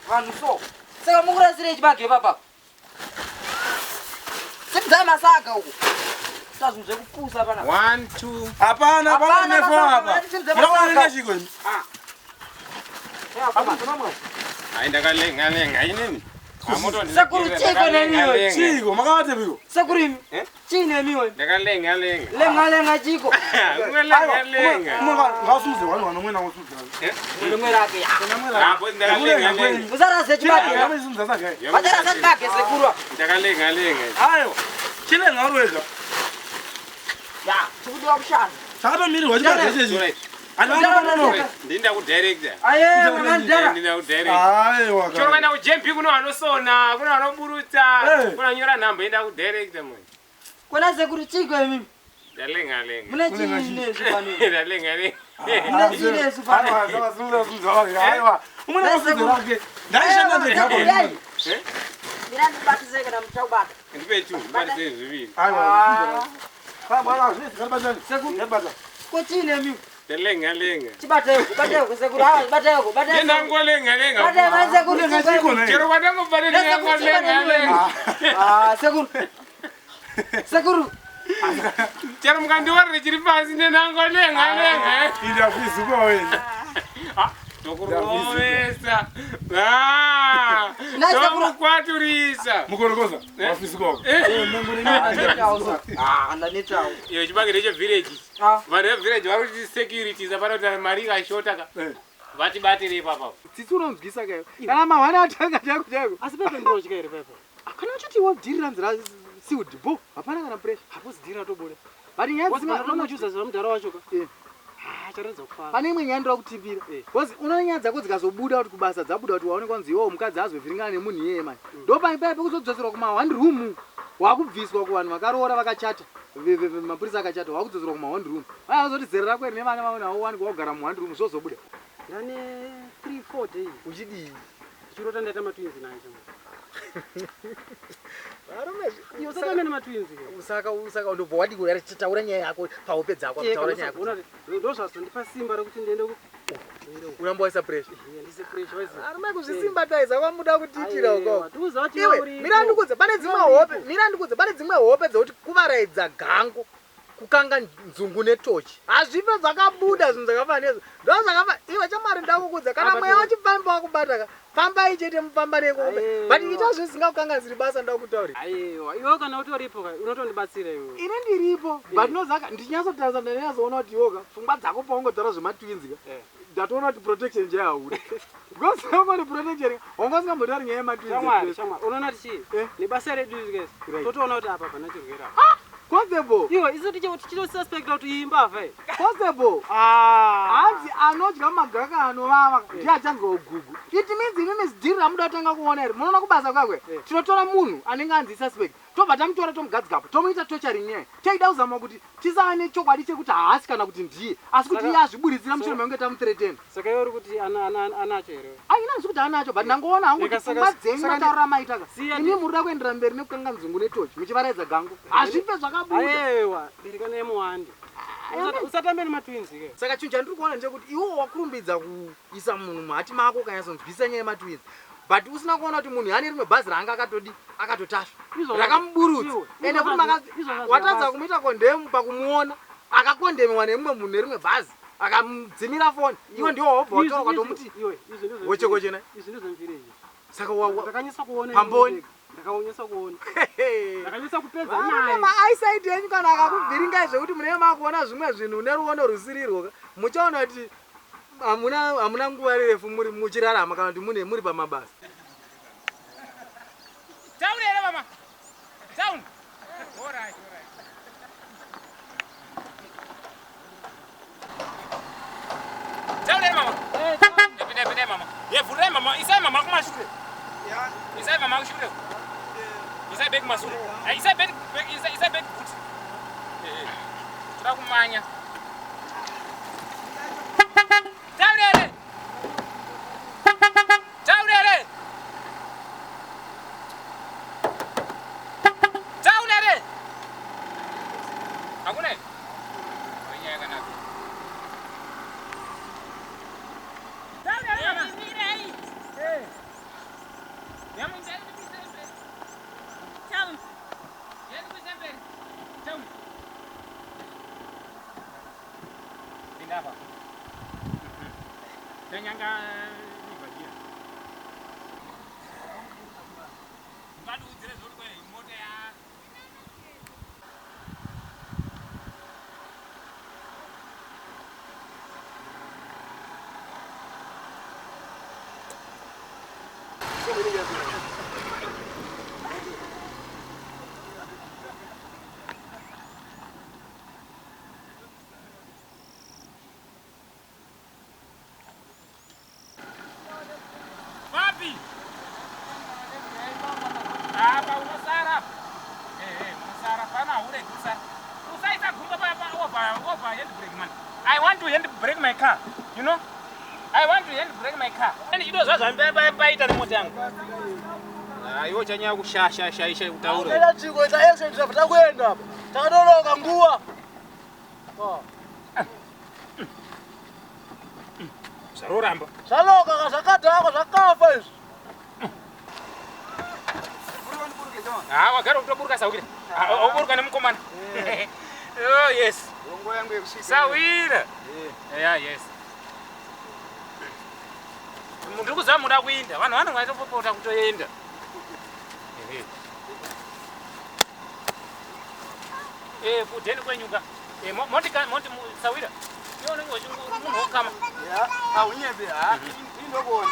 Vanhu so. Saka mukurasirei chibage papa. Simudzai masaga uko. Ita zvinhu zvekupusa panapa. 1 2 Hapana, hapana Hapana, nefo masaga, apa. ngatisimudze Munoona masaga. nechiko imi? Ai ndakalenga lenga inini. Sekuru chiko nemiwe. Chiko, makavatepiko? Sekuru imi. Chii nemiwe? Ndakalenga lenga. Lenga lenga chiko. Lenga lenga. Ngasimudze wani wano mwena wasimudze. Rimwe rake. Apo ndakalenga lenga. Musarase chibage. Ngasimudze saga. Vatarasa chibage sekuru. Ndakalenga lenga. Aiwa. Chilenga uri wega. Ya, chikudiwa kushanda. Chakatomirirwa chibage chechi. Ndinda kudirector. Ayewa, mandara. Ndinda kudirector. Aiwa. Choro kana kujempi kuno vanosona, kuno vanoburutsa, kuno vanonyora nhamba enda kudirector mwe. Kona sekuru chiko imimi. Ndalenga lenga. Mune chii nesu pano? Ndalenga lenga. Mune chii nesu pano? Aiwa. Umwe ngasimudze rake. Ndaishanda ndega apo. Eh? Mira ndibatise kana muchakubata. Ndipe tu, ndibatise zviviri. Aiwa. Baba, ngatibatane. Ngatibatane. Ko chii nemiwe? Ndalenga lenga. Chibatei, batei sekuru. Hawa, batei, batei. Ndangolenga lenga. Batei mani sekuru. chiko imi. Chero kwandangobva ndangolenga lenga. Ah, sekuru. Sekuru. Chero mukandiwarira chiri pasi nenangolenga lenga. Ida kuizuka wewe. Tokurovesa. Ah! Tokukwaturisa. Mukorokoza. Wafisuka wako. Ah, ndanetawo. Iyo chibage ndechevillage. Vanhu vevillage vari kuti security zapano kuti mari ikashota ka. Vatibatire ipapa. Tsitsi unonzwisa kayo. Kana mahwana atanga chako chako. Asi pepe ndinotya here pepe? Kana uchiti wadhirira nzira sealed bo, hapana kana pressure. Hapozi dhiri ratobuda. But nyaya Wozi dzimwe kana unochuza zva mudhara wacho ka. Eh. Ah, charatidza kufara. Pane imwe nyaya ndoda kutipira. Because unoona nyaya dzako dzikazobuda kuti kubasa dzabuda kuti waonekwa kunzi iwewe mukadzi azovhiringana nemunhu iyeye mani. Ndopane paya pekuzodzoserwa kuma one room. Wakubviswa kuvanhu vakaroora vakachata. Mapurisa akachata wakudzoserwa kuma one room. Vaya vazoti zera rako iri nevana vavo navo wanikwa wagara mu one room zvozobuda. Ndane 3 4 days. Uchidii? Ndichirota ndaita matwins naye. Varume Iwe usati amene matwins. Usaka usaka ndobva wadi kudari taura nyaya yako pahope dzako taura nyaya yako. Ndozvazondipa simba rekuti ndiende ku Uramba waisa pressure. ndise pressure waziva. Varume kuzvisimbataisa kwamuda kutiitira ukoko. Tiuza kuti Iwe, uripo. mira ndikudze pane dzimwe hope, mira ndikudze pane dzimwe hope dzekuti kuvaraidza gango kukanga nzungu netochi. Hazvife zvakabuda zvinhu zvakafanana nezvo. Ndo zvakafa iwe chamwari ndakukudza kana Apa mweya tiwe- wachifamba wakubata ka. Fambai chete mufamba nekope. But ita zvisingakukanganisiri basa ndakutaurira. Aiwa, iwe kana utoripo ka unotondibatsira iwe. Ini ndiripo, but nozaka ndichinyatsotarisa ndanyatsoona kuti iwoka pfungwa dzako paungotaura zvematwins ka. Ndatoona kuti protection chaiyo hauna. Because wanga une protection, wanga usingambotauri nyaya yematwins. Shamwari, shamwari, unoona kuti chii? Eh. Nebasa redu iri guys. Right. Totoona kuti apa pana chirwere apa. Constable, Iwe isu tichitosuspecta kuti iyi imbavha iyi. constable. Ah. Hanzi anodya magaka anovava ndiye achanzwa ugugu. It means imimi zidhiri ramuda kutanga kuona iri. Munoona kubasa kwakwe. Eh. Tinotora munhu anenge anzi suspect. Tobva tamutora tomugadzikapo. Tomuita torturing nyaya. Taida kuzama kuti tisava nechokwadi chekuti haasi kana kuti ndiye. Asi kuti iye azviburitsira mushure mekunge tamuthireatena. Saka iwe uri kuti anacho here? Aina ndisi kuti anacho but ndangoona hangu kuti Eka, saka- pfungwa dzenyu saka matauriro amaita ka. Siya Imi muri kuda kuenderera mberi nekukanga nzungu netochi muchivaraidza gango. Hazvife zvakabuda. Aiwa, bereka nemuwandi. Usatambe nematwins ke. Saka chinhu chandiri kuona ndechekuti iwo wakurumbidza kuisa munhu muhati mako ukanyatsonzwisa nyaya yematwins but usina kuona kuti munhu ane rimwe bhazi raanga akatodi akatotasva Izvozvo- rakamuburutsa iwe, ende futi izvozvo izvozvo hazvina watadza basa. kumuita kondemu pakumuona akakondemiwa nemumwe munhu nerimwe bhazi akamudzimira foni iwe ndiwo wobva watora ukatomuti Iwe, izvi ndizvo. Goche goche naye. Izvi ndizvo mvireji. saka Ndakanyasa kuona. Pamboni. Ndakanyasa kuona. Ndakanyasa kupedza varume naye. maeyesight enyu kana akakuvhiringai zvekuti munenge makuona zvimwe zvinhu neruono rusirirwo ka, muchaona kuti hamuna hamuna nguva refu muri muchirarama kana kuti mune muri pamabasa Town here mama. Town. All right, all right. Town here mama. Epinde epinde mama. Ye vhurai mama, isai mama kumashure. Isai mama kushure. Isai back kumashure. Ah, Isai back back- isai isai back boot. Eh. eh. Toda kumanya. Town here. Town here. Town here. Hakuna? Inyaya yakanaka. Town here mama. Eh. Yamu Pinda apa. Tenyanga ibajia. Ngatiudzire zvoti kwe mota ya Papi! Apa unosara. Eh eh, unosara pana hauregi kusara. Usaisa gumba pa pa over over handbrake man. I want to handbrake my car. You know? I want to handbrake my car. And idozva zvambaita nemota yangu. Ah, iwe uchanyanya kushasha kutaura. Enda chiko ita action driver takuenda apa. Takatoloka nguva. Zvaroramba. Zvaloka ka zvakadhakwa zvakafa izvi. Ah, wagara kutoburuka sawira. Ah, uburuka nemukomana. Oh yes. Nguva yangu yekusvika. Sawira. Yeah, yes. Ndiri kuziva muda kuinda. Vanhu vanenge vachitopopota kutoenda. Ehe. Eh, kudheni kwenyuka. Eh, moti moti sawira. Iwe unenge munhu wokama. Ya, aunyebe ha. Indokuona.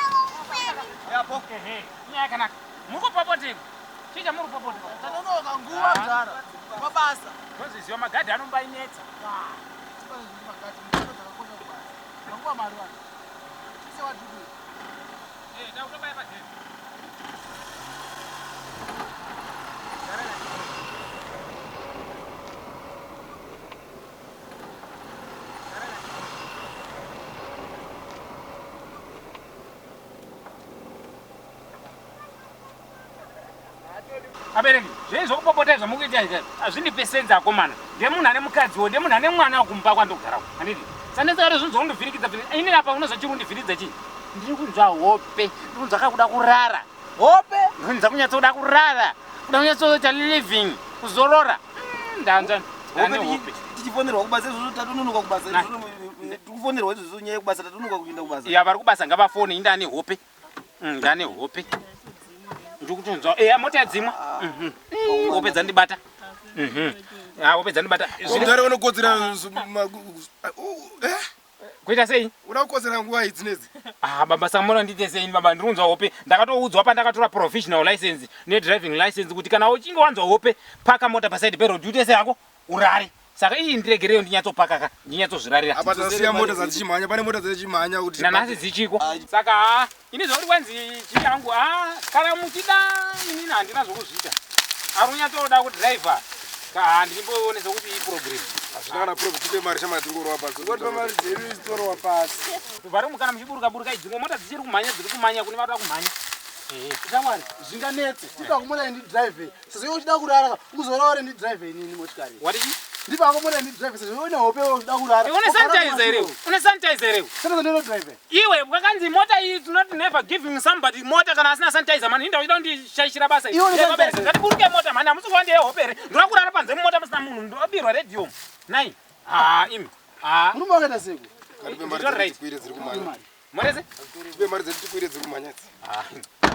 Yapo. Ehe. Inyaya yakanaka. Muri kupopoteko. Chii chamuri kupopota? Tatonoka nguva mdara. Mabasa. Toziziva magadhi anombainetsa. Eh, takutobaya padheni. Abereki, zvenyu zvokupopota zvamukuita izvi hazvindipe senzi akomana. Ndemunhu ane mukadziwo, ndemunhu ane mwana kumba kwandogara uko. Handiti? Sandesa kuti zvinhu zvokundivhirikidza vhirikidza. Ini apa unozwa chiri kundivhiridza chii? Ndiri kunzwa hope, ndiri kunzwa kakuda kurara. Hope. Ndiri kunzwa kunyatsoda kurara. Kuda kunyatsoita living, kuzorora. Ndanzwa. Ndane hope. Tichifonerwa kubasa izvozvo tatononoka kubasa izvozvo tikufonerwa izvozvo nyaya yekubasa tatononoka kuinda kubasa. Ya vari kubasa ngavafone, ini ndane hope. Ndane hope. Ndiri kutonzwa. Eh, mota yadzimwa. Hope dzandibata. Ah, hope dzandibata. Mudhara unokotsera Kuita sei? Uda kukotsera nguva idzi nedzi. Ah, baba saka mona ndiite sei baba ndiri kunzwa hope. Ndakatoudzwa pandakatora provisional license ne driving license kuti kana uchinge wanzwa hope paka mota paside peroad uite sei hako urare. Saka iyi ndiregereyo ndinyatsopaka ka ndinyatsozvirarira. Apa tasiya mota dzadzichimhanya pane mota dzadzichimhanya kuti Nanhasi dzichiko. Saka haa ini zvauri kwanzi chii hangu haa kana muchida inini handina zvokuzviita. Ari kunyatsoda kudriver ka haa ndimboonesa kuti iprogram. Hazvina kana program tipe mari shamana tingorova pasi. Ngotipa mari dzedu isitorova pasi. Vari kana muchiburuka buruka dzimwe mota dzichiri kumhanya dziri kumhanya kune vari kumhanya. Shamwari, zvinganetse. Tipa kumota ndidrive. Sezvo iwe uchida kurara ka, uzorore ndidrive inini motikari. Wadii? Ndipa kumota ndidrive sezvo iwe une hope iwe uchida kurara. Une sanitizer here? Une sanitizer here? Sanitizer ndino drive. Iwe wakanzi mota iyi is not never giving somebody mota kana asina sanitizer mani inda uchida kundishaishira basa Iwe une sanitizer. Ngatiburuke mota mani hamusi kuva ndiye hope here? Ndoda kurara panze mumota musina munhu ndobirwa radio. Nai. Ah imi. Ah. Murume wakaita seiko? Ngatipe mari Nditori dzedu right. tikwire dziri kumhanya. Morese? Tipe mari dzedu tikwire dziri kumhanya idzi. Ah,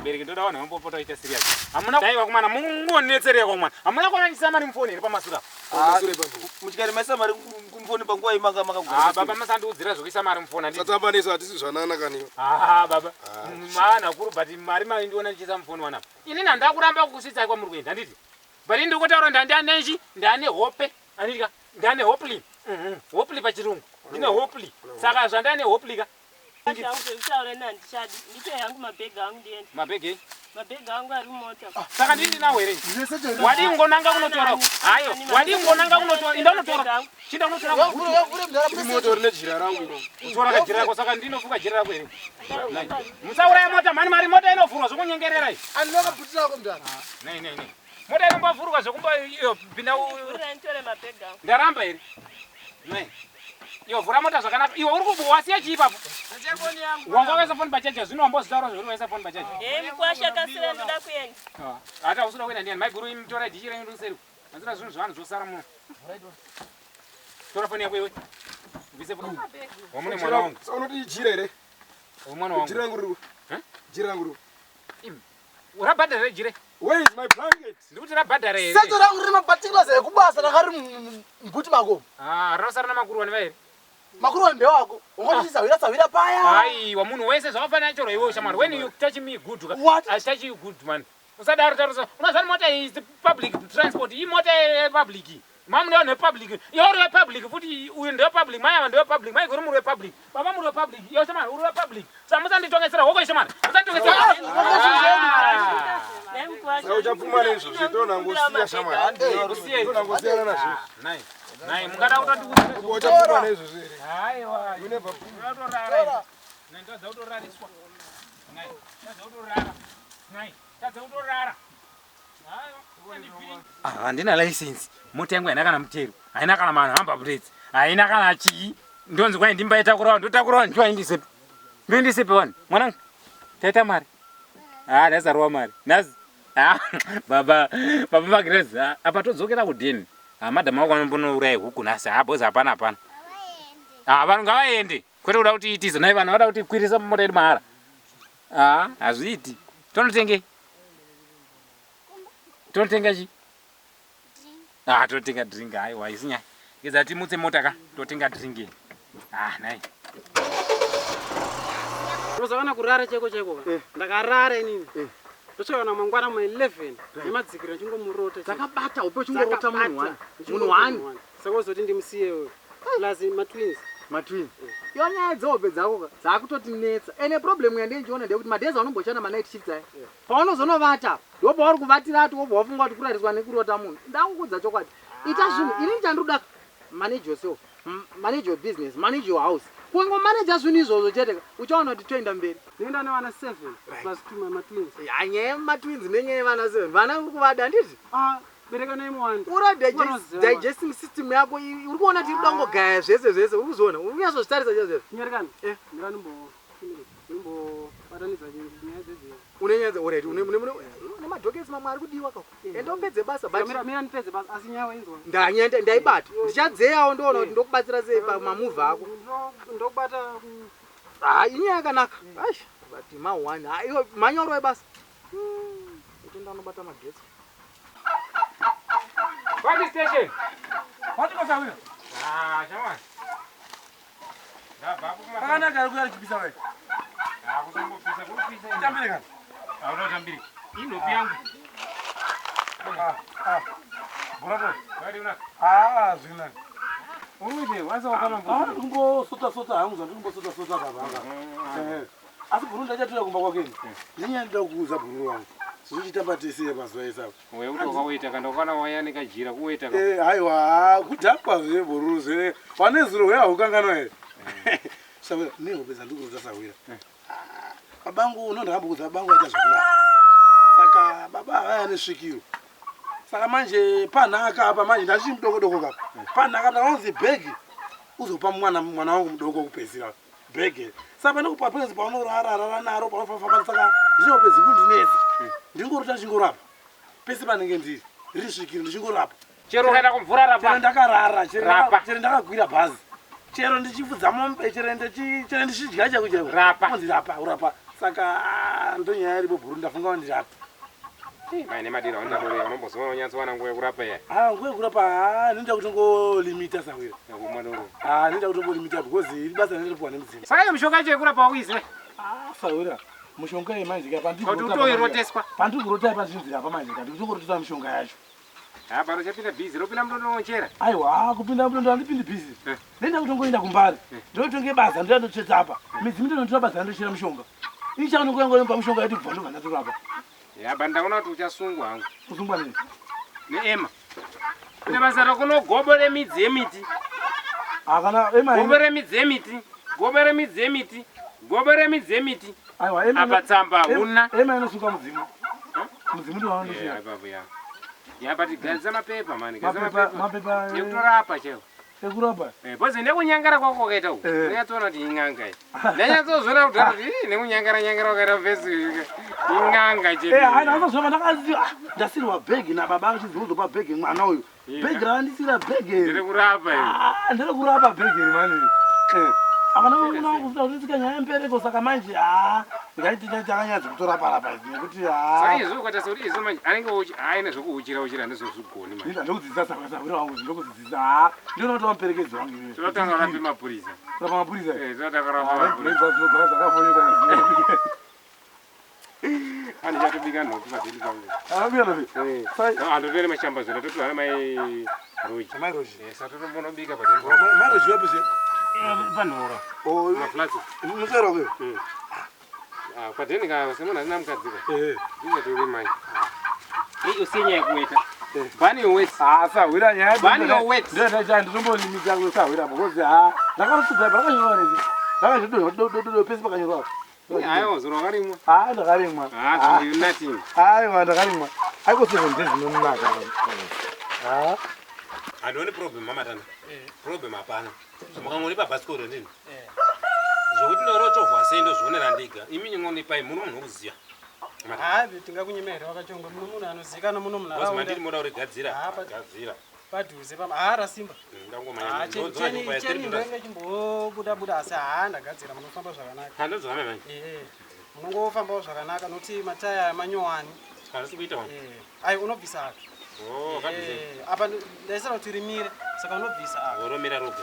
bereki ndoda vanhu vambopota vaita serious. Hamuna dai vakomana mungonetsereka komana. Hamuna kuona ndichisa mari mufoni here pamasura? Pamasure ipapo. Muchikari maisa mari kumfoni panguva iyi manga makagara. Ah baba musandiudzira zvekuisa mari mufoni handiti. Satamba nesu hatisi zvanana kani. Ah baba. Maana kuru but mari mari ndiona ndichisa mufoni wana. Inini handida kuramba kukusvitsai kwamuri kuenda handiti. But ini ndiri kutaura ndandane chi ndane hope. Handiti ka ndane hopely. Hopely pachirungu. Ndine hopely. Saka zvandane hopely ka. Zvekutaura ini handichadi. Ndipe hangu mabhegi angu ndiende. Mabhegi? Mabhegi angu ari mumota. Saka ndini ndinawo here? Wadii ngonanga kunotora? Hayo, wadii ngonanga kunotora? Inda unotora. Chinda unotora. Imoto rine jira rangu iro. Utora kajira rako saka ndinofuka jira rako here? Musauraya mota mhani mari mota inovhurwa zvokunyengerera iyi. Andinoka bhuti rako mdara. Nei nei nei. Mota inombovhurwa zvokumba iyo pinda Vhura nditore mabhegi angu. ndaramba here? Nei. Iwe vhura mota zvakanaka. Iwe uri kubu wasiya chii ipapo? Wanga waisa foni pachaja zvino wambozvitaura zvekuti waisa foni pachaja. Hei mukwasha kasira ndoda kuenda. Hata usina kuenda ndiani? Maiguru imi torai dhishi renyu ruseri. Hanzira zvinhu zvavanhu zvosara muno. Tora foni yako iwe. Bvise foni. Wamune mwana wangu. Saka unoti ijira here? Mwana wangu. Jira rangu riri. Jira rangu riri. Rabhadhara here jire? Where is my blanket? Ndikuti rabhadhara here? Seto rangu rine maparticulars ekubasa rakari mubhuti mako. Ah, rosara namakuru wani vahere. Makuru wani ndewako. Ungoti sahwira sahwira paya. Aiwa munhu wese zvakafanana chero iwe shamwari. When you touch me good ka. What? I touch you good man. Usadaro tarusa. Unoziva mota iyi is public transport. Iyi mota yepublic. Mamu ndiyo nepublic. Iwe uri wepublic futi uyu ndiwe public. Mai ava ndiwe public. Mai guru muri wepublic. Baba muri wepublic. Iwe shamwari uri wepublic. Saka musanditongesera hoko shamwari. Musanditongesera. Nhai mukwasha. Saka uchapfuma neizvozvo toona ngosiya shamwari. Usiye. Toona ngosiyana nazvo. Nai. Nai mungada kutondikuudza. Uchapfuma neizvozvo here? Aiwa. You never Unotorara. Nai ndadza kutorariswa. Nai ndadza kutorara. Nai ndadza kutorara. Ah, handina license. Mota yangu haina kana mutero, haina kana manhamba plates, haina kana chii. Ndonzi kwai ndimbaitakurao, ndotakurawo ndichiwaindisepi. Ndoindisepi wani? Mwanangu, taita mari. Ah, ndazarwa mari. Nhasi. Ah, baba, baba Magrezi, ah, apa todzokera kudheni. Ah, madam wako anombonouraya huku nhasi. Ah, boss hapana hapana. Ah, vanhu ngavaende. Kwete kuda kuti itize. Nhai vanhu vada kuti kwirisa mota yedu mahara. Ah, hazviiti. Tonotengei? Tonotenga chi? Ah, totenga drink. Aiwa, isi nyaya. Ngeza timutse mota ka, totenga drink. Ah, nhai. Ndozavana kurara chaiko chaiko ka. Ndakarara inini. Ndosvika kana mangwana ma 11 nemadzikiro ndichingomurota. Dzakabata hope uchingorota munhu one. Munhu one. Saka uzoti ndimusiye wewe. Plus matwins. Matwins. Iyo nyaya dzehope dzako ka dzakutotinetsa. Ene problem yandichiona ndeyekuti madhezi anomboshanda manight shifts aya. Paunozonovata ndipo pauri kuvatira ati wobva wafunga kuti kurariswa nekurota munhu. Ndakukuudza chokwadi. Ita zvinhu ini chandinoda ka manage yourself. Manage your business, manage your house. Kungomaneja zvinhu izvozvo chete ka uchaona kuti toenda mberi. Ndinoenda nevana 7 plus 2 matwins. Ya nyaya yematwins nenyaya yevana 7. Vana uri kuvada handiti? Ah, bereka naimuwanda. Ura digesting system yako uri kuona kuti iri kuda kungogaya zvese zvese uri kuzviona uri kunyatsozvitarisa chaizvo chaizvo. Nyarikani. Mira ndimbobatanidza nyaya dzedzi. Une nyaya alright une une une madhokesi mamwe ari kudiwa kako. Enda upedze basa but Mira mira ndipedze basa asi nyaya wainzwa. ndanya ndaibata. Ndichadzeyawo ndoona kuti ndokubatsira sei pamamuvha ako. Ndokubata Ah, inyaya yakanaka. Aish, but ma one. Ah, iwe manyoro ebasa. Utenda unobata magetsi. Party station. Watiko sawira. Ah, shamwari. Pakanaka ari kuya richipisa vai. Hakutombopisa, kunopisa. Tambire kana. Hauna kutambire. Inhopi yangu. Ah, ah. Bora Wari una. Ah, zvina. Uite, wasa wakana Ah, ndikumbosota sota hangu zvandikumbosota sota baba anga. Eh. Asi bhuru ndachatora kumba kwake ini. Nenyaya ndinoda kukuudza bhuru wangu. Zvichitamba tese mazuva ese apa. Uye kuti wakawaita kana wakana wayanika jira kuwaita ka. Eh, haiwa, kudhakwa zve bhuru zve. Wane zuro weya ukanganwa here? Sawira, nehope dzandikurota sawira. Ah, Babangu uno ndakambokuudza babangu aita zvekurapa. Saka baba vaya nesvikiro. Saka manje panhaka apa manje ndachiri mudoko doko kapa. Panhaka ndakanzi bhegi uzopa mwana mwana wangu mudoko kupedzisira bhegi. Saka pandikupa pezi paunorara rara naro paunofamba saka ndine hope dzikundinetsa. Ndingorota ndichingorapa. Pese panenge ndiri riri svikiro ndichingorapa. Chero ukaenda kumvura rapa. Chero ndakarara, chero Rapa. chero ndakakwira bhazi. Chero ndichifudza mombe, chero ndichi chero ndichidya chaiko chaiko. Rapa. Kunzi rapa, urapa. Saka ah, ndonyaya iripo bhuru ndafunga kuti ndirapa. Mai nemadira wandadore unombozoona unyatsowana nguva yekurapa iya. Ah, nguva yekurapa ah, ndinoda kutongolimita sawira. Kumwa doro. Ah, ndinoda kutongolimita because iri basa rinopiwa nemudzimu. Saka iyo mishonga yacho yekurapa wakuiziva? Ah, sawira. Mushonga iyi manje ka Kuti utoiroteswa. Pandiri kurota apa zvinzi rapa manje ka ndikutorotesa mishonga yacho. Ha pano chapinda busy ropinda munonochera. Aiwa, kupinda mutondo handipindi busy. Ndinoda kutongoenda kumbari. Ndinotonge basa ndoyandotsvetsa apa. Midzimu ndinotora basa ndochera mushonga. Ichanongoyangopa mushonga yati kubva ndobva ndatorapa. Ya ba ndaona kuti uchasungwa hangu. Kusungwa nei? Neema. Kune basa rakunogobore midzi yemiti. Ah, kana ema Gobore midzi yemiti. Gobore midzi yemiti. Gobore midzi yemiti. Aiwa, ema Apa tsamba huna. Ema inosunga mudzimu. Mudzimu ndio Yeah, wanoshira. ipapo ya. Ya but gadzisa mapepa mani, gadzisa Mapepa mapepa. mapepa Yekutorapa chaiwo. Ekurapa. Eh, bozi nekunyangara kwako kwakaita uku. Eh. Unonyatsoona kuti ing'anga iyi. Ndanyatsozoona kuti kuti ii, nekunyangara nyangara kwakaita vhesi ing'anga chete. Eh, hayi ndakazozviona ndakazi ah, ndasirwa bhegi nababa achinzi uzopa bhegi mwana uyu. Bhegi ravandisira bhegi. iri. Ndiri kurapa iri. Ah, ndiri kurapa bhegi iri mani. Eh. Apa ndakaona kuti nyaya yembereko saka manje ah, ndikaiti takanyadza kutorapa rapa idzi nekuti Saka ah. izvo ukaita sekuti izvo manje anenge uchi aine zvekuuchira uchira ndezvozvigoni manje. Ndinoda kudzidzisa saka saka wangu ndinokudzidzisa. Ah, ndinoona kuti wamuperekedzi wangu iwewe. Tinotanga rapi mapurisa. Kurapa mapurisa. Eh, tinotanga rapa Ah, mapurisa. braids dzinogara dzakafonyoka. Andichatobika nhopi padheni pangu. Ah, bika nhopi. Eh. Andotore mashamba zvona totohana mai Roji. Mai Roji. Eh, saka totombonobika padheni. Mai Roji wapi zve? Panhora. Oh, Maflats. Musero kwe. Ah, padheni ka semunhu asina mukadzi ka. Eh. Ndingatori mai. Ei, usiye nyaya yekuweta. Bani your weight. Ah, sahwira nyaya. Bani your weight. Ndio nditombolimita kusahwira because ah, ndakarutsidza pakanyorwa nechi. Ndakazvidodo pese pakanyorwa. Aiwa, zuro wakarimwa. Ah, ndakarimwa. Ah, so you nothing. Aiwa, ndakarimwa. Aiko 7 days inonaka. Ah. Handioni problem mamatana. Problem hapana. Mukangonipa bhasikoro ndini. Zvokuti ndorochovhwa sei ndozvionera ndega. Imi nyingonipai muno munhu wokuziva. Hayi tingakunyima here wakachongwa muno munhu anozivikanwa muno Because munharaunda mandiri moda kurigadzira. Ah, Gadzira. padhuze pama haa rasimba Ndangomanya. Ah, cheni ndoinge chimbobuda buda asi haa ndagadzira munofamba zvakanaka Handozvana manje. ee munongofambawo zvakanaka nokuti mataya aya manyowani Handisi kuita wani. ai unobvisa apa Oh, kabisa. Eh, apa ndaisira kuti rimire saka unobvisa apa Woromera roga.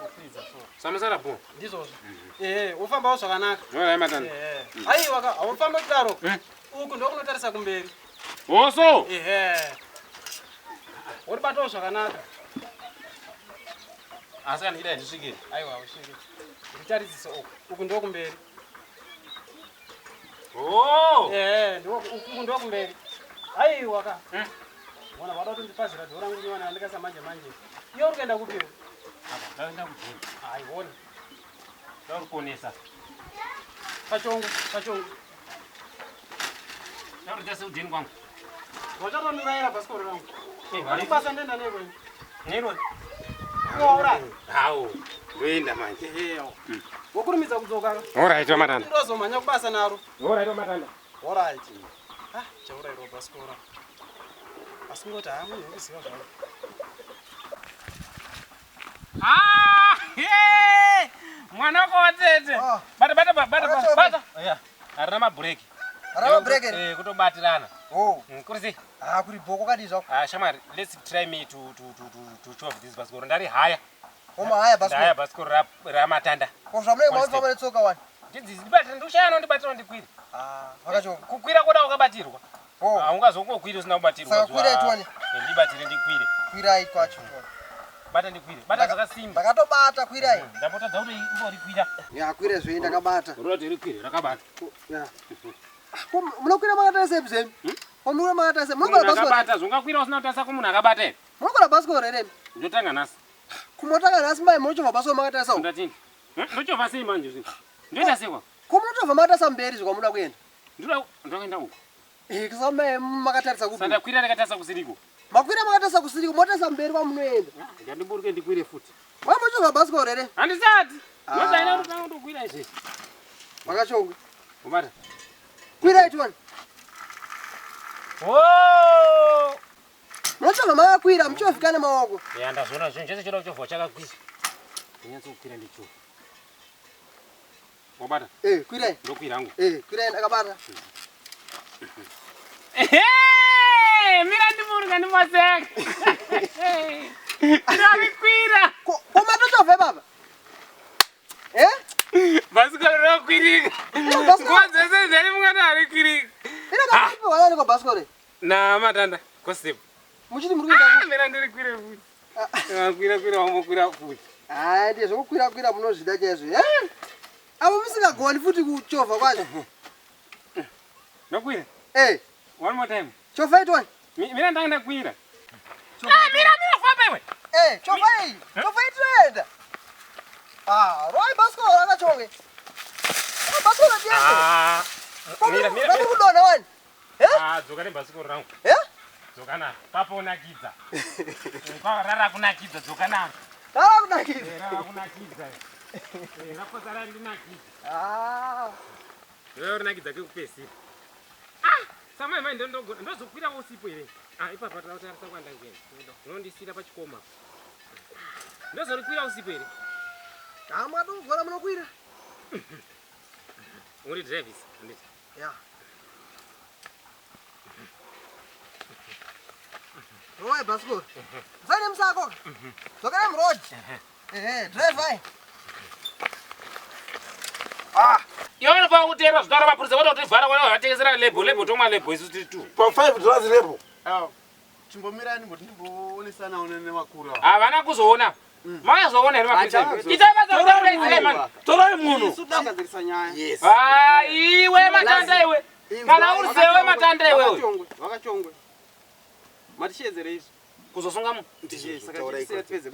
wokwidza so Samusara po. ndizvozvo ee wofambawo zvakanaka Zvona matana. Ehe. aiwa ka haufambi kudaro uku ndokunotarisa kumberi Oso. ehe woribatawo zvakanaka Asi kana ndida ndisvike. aiwa usvike nditaridzise uku uku ndokumberi Oh. ehe uku ndokumberi aiwa ka ona wada kutondipazira dhoo rangu nyowani andikasa manje manje iwe uri kuenda kupiwo Apa ndaenda kujini. aiona Ndakuponesa. pachongo pachongo Ndakuita seudheni kwangu. wachatondirayira bhasikoro rangu Eh, vari- basa ndenda nekwenyu Nero. wauraya Hawo. Ndoenda manje. wokurumidza kudzoka Alright, wamatana. ndozomhanya kubasa naro Alright, wamatana. Alright. Ah, chaurayirwa bhasikoro asi ngoti haa munhu wekuziva zvavo Ah, hey! Mwana wako watete. Bata bata bata bata bata. Yeah. Harina mabhureki. Harina mabhureki here? Eh, kutobatirana. Oh. Kuri sei? Ah, kuri bhoko kadii zvako? Ah, shamwari, let's try me to chove this bhasikoro. Ndari haya. Womahaya bhasikoro. Ndahaya bhasikoro ramatanda. Ko zvamunenge maufamba netsoka wani? Ndibate ndikushaya anondibatira ndikwire. Vakachonga. Kukwira kuda wakabatirwa. Haungazokukwiri usina kubatirwa. Saka kwirai tione. Ndibatire ndikwire. Kwirai kwacho. Bata ndikwire. Bata zvakasimba. Ndakatobata kwirai. Ndambotadza kuti imborikwira. Ya kwire zvei ndakabata. Unoda kuti rikwire rakabata. Ya. Ko munokwira makatarisa ipi zvenyu? Ko munokwira makatarisa. Munokora Munhu bhasikoro. akabata zvongakwira usina kutarisa kumunhu akabata here. Munokora bhasikoro here? Ndotanga nhasi. Kumotanga nhasi mai munochovha bhasikoro makatarisa. Ndatini. Ndochovha sei manje zvinhu? Ndoita sei kwa? Ko munochovha makatarisa mberi zvekwamunoda kuenda? Ndoda ndoenda uko. Eh, kisa mai makatarisa kupi? Sandakwira ndakatarisa kusiriko. Makwira makatarisa kusiriko, motarisa mberi kwamunoenda. Ngandiburuke ndikwire futi. Mai munochovha bhasikoro here? Handisati. Ah. Ndozaina kuti pano ndokwira izvezvi. Makachonga. Ubata. Kwirai tione. Oh! Munochovha makakwira, muchovhikana maoko. Ya ndazviona zvinhu chese choda kuchovha chakakwira. Ndinyatsokukira ndichova. Wabata? Eh, kwirai. Ndokwira hangu. Eh, kwirai ndakabata. Ehe! Mira ndiburuka ndimaseka. Ndarikwira. Ko matochovha baba? Eh? Bhasikoro rakwirika. Nguva dzese dzari mungati harikwirika. Ina makapiwa nani ko bhasikoro? Na matanda kosipo. Muchiti muri kuenda Ah, mira ndirikwire futi. Kwira kwira wambokwira futi. Hayi, ndiye zvokukwira kwira munozvida chaizvo. Eh? Avo musingagoni futi kuchovha kwacho. Ndokwira. Eh. One more time. Chovha itwani. Mira ndanga ndakwira. Ah, mira mira famba iwe. Eh, chovha iyi. Chovha itoenda. Ah, roi bhasikoro rakachonge. Ah, bhasikoro tiende. Ah. Mira mira. Rari kudonha wani. Ah, dzoka nebhasikoro rangu. Eh? Dzoka naro. Papo unakidza. Kwa rara kunakidza dzoka naro. Rara kunakidza. Eh, Rara kunakidza. Eh, rakosa randinakidza. Ah. Iwe rinakidza kekupedzisira. Ah, samai mai ndozokwira usipo here? Ah, ipapa tinotarisa kwandanguenda. Unondisira pachikoma. Ndozorikwira usipo here? Ah, mwatogona munokwira. Uri drivis, handiti? Ya. Roi bhasikoro. Musaende musako. Dzokerai muroad. Ehe, drive. Ah, iwe unofanira kuteerera zvitaura mapurisa kwete kutivhara kwete vatengesera lebho lebho tomwa lebho isu tiri two. Pa 5 dollars lebho. Chimbomirai ndimboti ndimboonesanawo nemakuru ava. Havana kuzoona. Makazoona here mapurisa? Itai basa rekuti mani. Torai munhu. Isu tagadzirisa nyaya. Yes. Ah, iwe matanda iwe. Kana uri sewe matanda iwewe. Vakachongwe, vakachongwe. Matishedzere izvi. Kuzosunga munhu.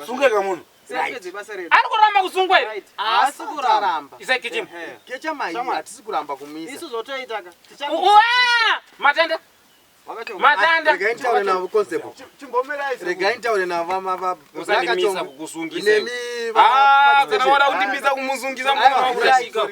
Sunga kamunhu. Tipedze basa redu. Ari kuramba kusungwa here? Haasi kuramba. Isai kichimbo. Kecha mai hatisi kuramba kumisa. Isu zvotoita ka. Uwa! Matanda. Matanda. Regai nditaure navo constable. Chimbomirai. Regai nditaure navo Usandimisa kukusungisa. Nemi Ah, kana wada kundimisa kumusungisa mukana wakurashika.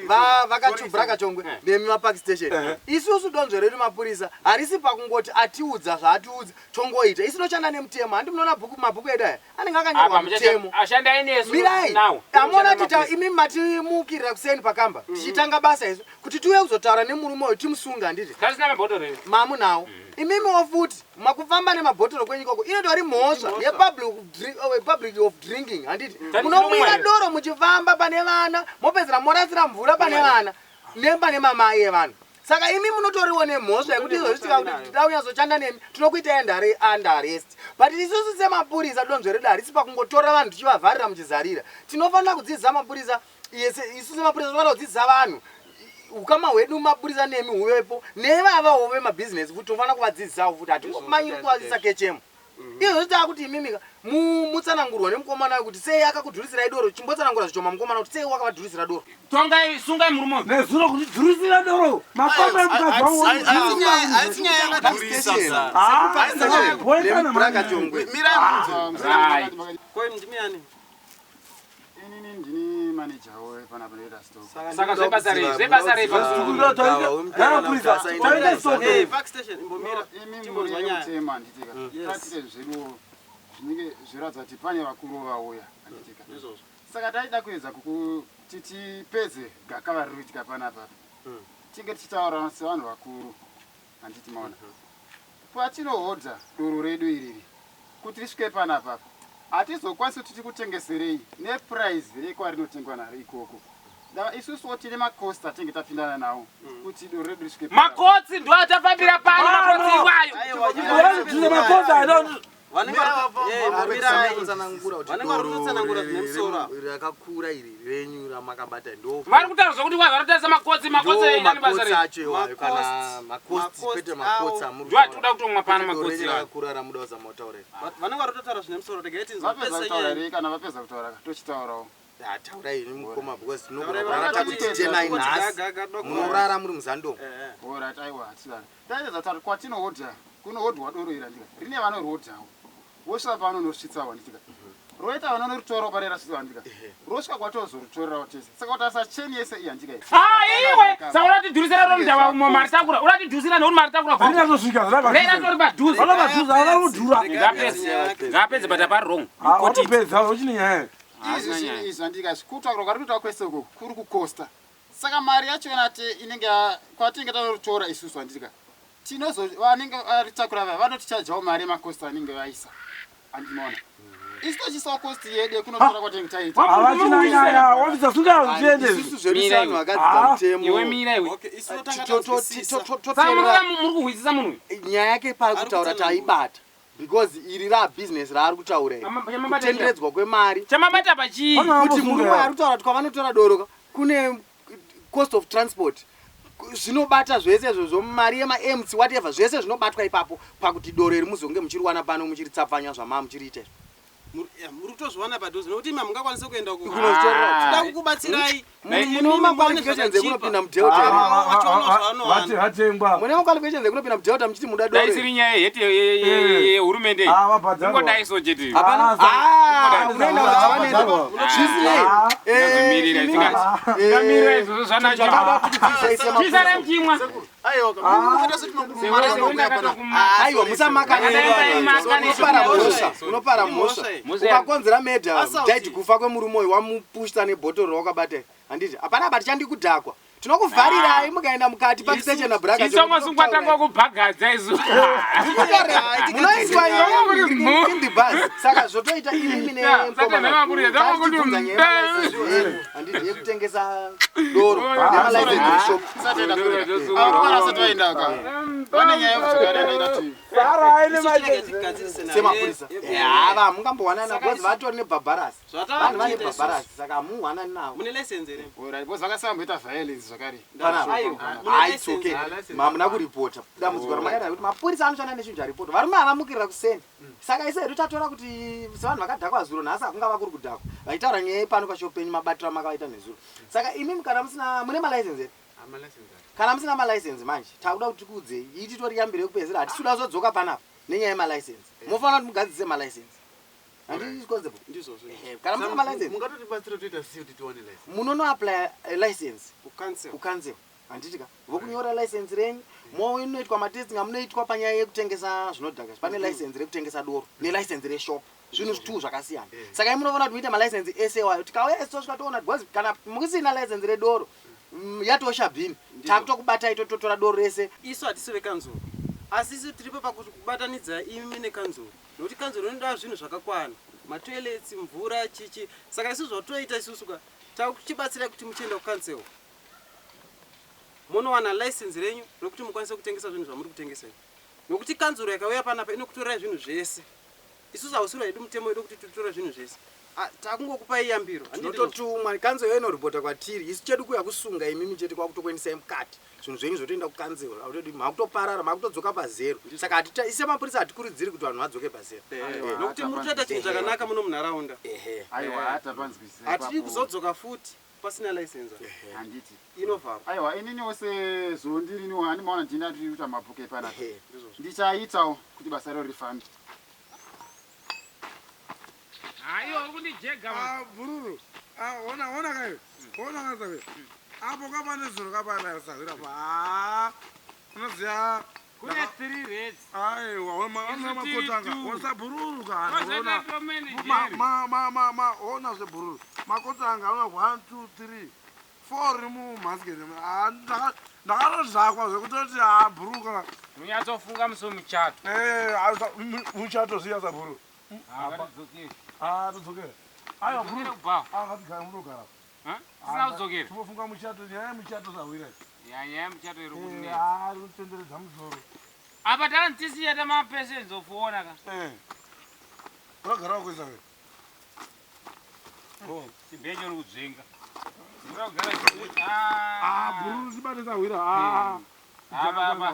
vakachubra kachongwe nemi mapark station isusu donzvo redu mapurisa harisi pakungoti atiudza zvaatiudza tongoita isu toshanda nemutemo handi munoona bhuku mabhuku edu aya anenge akanyorwa Apa mutemo ashandai nesu mirai nawo. amona tita imi matimukirira kuseni pakamba tichitanga basa isu kuti tiuye kuzotaura nemurume uyu timusunga handiti Tasina mabhotoro here? mamunawo imimiwo futi makufamba nemabhotoro kwenyu ikoko inotori mhosva yepublic of drinking handiti Tati munomwira tinomwa doro muchifamba pane vana mopedzera morasira mvura pane vana nepane mamai evanhu saka imi munotoriwo nemhosva yekuti izvozvi tikakuti tida kunyatsoshanda nemi tinokuitai under arrest but isusu semapurisa donzvo redu harisi pakungotora vanhu tichivavharira muchizarira tinofanira kudzidzisa mapurisa isu semapurisa tinofanira kudzidzisa vanhu ukama hwedu mapurisa nemi huvepo nevavawo vemabhizinesi futi tofanira kuvadzidzisawo futi hatingomanyiri kuvadzidzisa kechemo izvozvi taakuti imimika mutsanangurwa nemukomana kuti sei akakudhurisirai doro chimbotsanangura zvichoma mukomana kuti sei wakavadhurisira doro Tongai sungai murume uyu. Nezuro kutidhurisira doro. Mapapa emukadzi wangu. Ko ndimi ani? Inini ndini manager wepanapa ndoita stock. Saka zvebasa rei? Zvebasa rei pakusungwa? Eh, park station imbomira. Imi Timbonzwa muri nyaya. mutemo handitika. Yes. Tatite zvedu zvinenge zviratidza kuti pane vakuru vauya handitika. Izvozvo. Saka taida kuedza kuti tipedze gakava riri kuitika panapa. Tinge tichitaura sevanhu vakuru handiti maona. Patinohodha doro redu iriri kuti risvike panapa Hatizokwanisi kuti tikutengeserei neprice rekwarinotengwa naro ikoko. Ndava isusuwo tine macost atinenge tapindana nawo kuti doro redu risvike. Makotsi ndo atafambira pano makotsi iwayo. Rakakura iri renyu ramakabata ndo Vari kutaura zvokuti vanhu vanotarisa makotsi makotsi Ndo ane basa makotsi rei? acho iwayo kana makosti kwete makotsi amuri Ndo atikuda kutomwa pano Kwete doro makotsi renyu iwayo. rakakura ramuda kuzama kutaura iri. Vanenge vari kutotaura zvine musoro, regai tinzwe. Vapedza kutaura rei kana vapedza kutaura tochitaurawo. Taurai henyu mukoma because tinogona Taurai kurara vakati takuti chenai kuti nhasi gaga, gaga, munorara muri muzandomu. Alright, aiwa hatirari. Taedza kutaura kwatinohodha kunohodhwa doro iri handika rine vanorihodhawo vosvika pavanonosvitsawo handitika roita vanonoritorawo pane rasvitsawo handika rosvika kwatozoritorerawo tese saka kutarisa cheni yese iyi handika iyi. Ah, iwe saka uratidhurisira rori ndava umwe mari takura uratidhusira nekuti mari takura Rinatosvika, rava Rei ratori padhuze. Rava padhuze, havana kudhura. Ngapedze ngapedze but apari wrong. Ah, watopedza uchine nyaya. Izvi zvinhu izvi handika kutaura kwari kuita kwese uko kuri kukosta saka mari yacho yona te inenge kwatinenge tanoritora isusu handika tinozo vanenge varitakura vaya vanotichajawo mari yemakosta anenge vaisa handimaona isu tochiisawo kosti yedu yekunotora kwatinenge taita Havachina nyaya, wabvisa sunga zviende. Isusu zvedu sevanhu vakadzidza mutemo. Iwe mira iwe. Saka muri kuhwisisa munhu nyaya yake paari kutaura taibata because iri rabusiness raari kutaura iri kutenderedzwa kwemari Chamabata pachii? kuti murume ari kutaura kuti kwavanotora doro ka, kune cost of transport zvinobata zvese izvozvo mari yemamc whatever zvese zvinobatwa ipapo pakuti doro iri muzonge muchiriwana pano muchiritsapfanya zvamaa muchiriita izvi. Muri kutozviwana padhuze nekuti imi hamungakwanisi kuenda ku- Kunozitorera. Toda kukubatsirai. Mune maqualifications ekunopinda mudelta here? Vatengwa. Mune maqualifications ekunopinda mudelta muchiti muda doro Dai isiri nyaya yeheti yehurumende iyi. Ah, vabhadharwa. Ingodai so chete. Hapana. Ah, unoenda kuti Zvisinei. Ndinozomirira Ndingamirira izvozvo zvanacho. Chisara muchimwa. Aiwa musamakana unopara mhosva ukakonzera medha daiti kufa kwemurume uyu wamupushta nebhotoro rawakabata handiti hapana apa tichandikudhakwa tinokuvharirai mukaenda mukati pakisechena braka Chisongosungwa tanga kubhagadza isu. munoitwa in the bus saka zvotoita imimi Yeah, saka nemapurisa, tanga kuti handiti yekutengesa doro nemalicense shop semapurisa hava hamungambowanana because vatori nebhabharasi vanhu vane bhabharasi saka hamuwanani navo Mune license here? Because vakasamboita violence zvakare. Panapa. Ah, it's okay. Hamuna kuripota dambudziko ramakaita kuti mapurisa anoshanda nechinhu charipota varume havamukirira kuseni saka ise hedu tatora kuti sevanhu vakadhakwa zuro nhasi hakungava kuri kudhakwa vaitaura nyaya yepano pashopenyu mabatiro amakavaita nezuro saka imimi kana musina mune malicense here kana musina malicense manje takuda kuti tikuudzei iyi titori yambiro yekupedzisira hatisi kuda kuzodzoka panapa nenyaya yemalicense mofanira kuti mugadzise malicense handiti constable Ndizvozvo. Kana musina malicense Mungatotibatsira toita sei kuti tiwane license? munonoapply license kucouncil handiti ka vokunyora license renyu moinoitwa matesting amunoitwa panyaya yekutengesa zvinodhaka pane license rekutengesa doro nelicense reshop zvinhu zvitu zvakasiyana saka imi munofanira kuti muite malicense ese wayo tikauya isu tosvika toona because kana musina license redoro yatosha bhini takutokubatai tototora doro rese Isu hatisi vekanzuro. Asi isu tiripo pakubatanidza imi nekanzuro. Nokuti kanzuro inoda zvinhu zvakakwana. Matoilets, mvura, chichi. Saka isu zvatoita isusu ka takuchibatsirai kuti muchienda kukansel. Munowana license renyu rekuti mukwanise kutengesa zvinhu zvamuri kutengesa izvi. Nokuti kanzuro yakauya panapa inokutorai zvinhu zvese. Isusu hausiro hedu mutemo wedu kuti titore zvinhu zvese. Ah, Takungokupai yambiro. Handiti ndizvo? tinototumwa kanzuro iyo inoripota kwatiri isu chedu kuya kusunga imimi chete kwakutokuendesai mukati zvinhu zvenyu zvotoenda kukanzuro Hakutodi- makutoparara makutodzoka pazero saka hatita ise mapurisa hatikurudziri kuti vanhu vadzoke pazero Nokuti muri kutoita chinhu chakanaka muno munharaunda. Aiwa, hatapanzwisisa Hatidi ipapo. kuzodzoka futi pasina license. Handiti. Inovharwa. Aiwa, ininiwo sezvo ndiriniwo handimaona ndina tiri kuita mabhuku epanapa. Ndichaitawo kuti basa rero rifambe. Aiwa uri kundijega. Ah, bhururu. Ah, ona ona kai. Ona kasawe. Apo kapane zuro kapana sahwira pa. Ah. Unoziya Kune 3 rates. Aiwa, ona Isu ona tiri makotanga. two. Ona bhururu kana. Kozoita Ona. Tom and Ma Jerry. ma ma ma ma ona zvebhururu. Makotanga ona 1 2 3 4 ri mumasiketi. Ah, ndakatozvakwa zvekutoti ah bhururu kana. Munyatsofunga musi wemuchato. Eh, muchato zviya sabhururu. Ah, todzokera. Aiwa, Todzokera kubhawa. Ah, ngatigare munogara. Tisina kudzokera. Tinofunga muchato, nyaya yemuchato sahwira. Ya, nyaya yemuchato iri kunetsa. Ah, iri kutenderedza musoro. Apa tanzi mapessions of ona ka. Eh. Unogara wako sahwira. Chibhecho uri kudzvenga. Unogara Ah, bhururu chibate sahwira. Ah. Apa apa.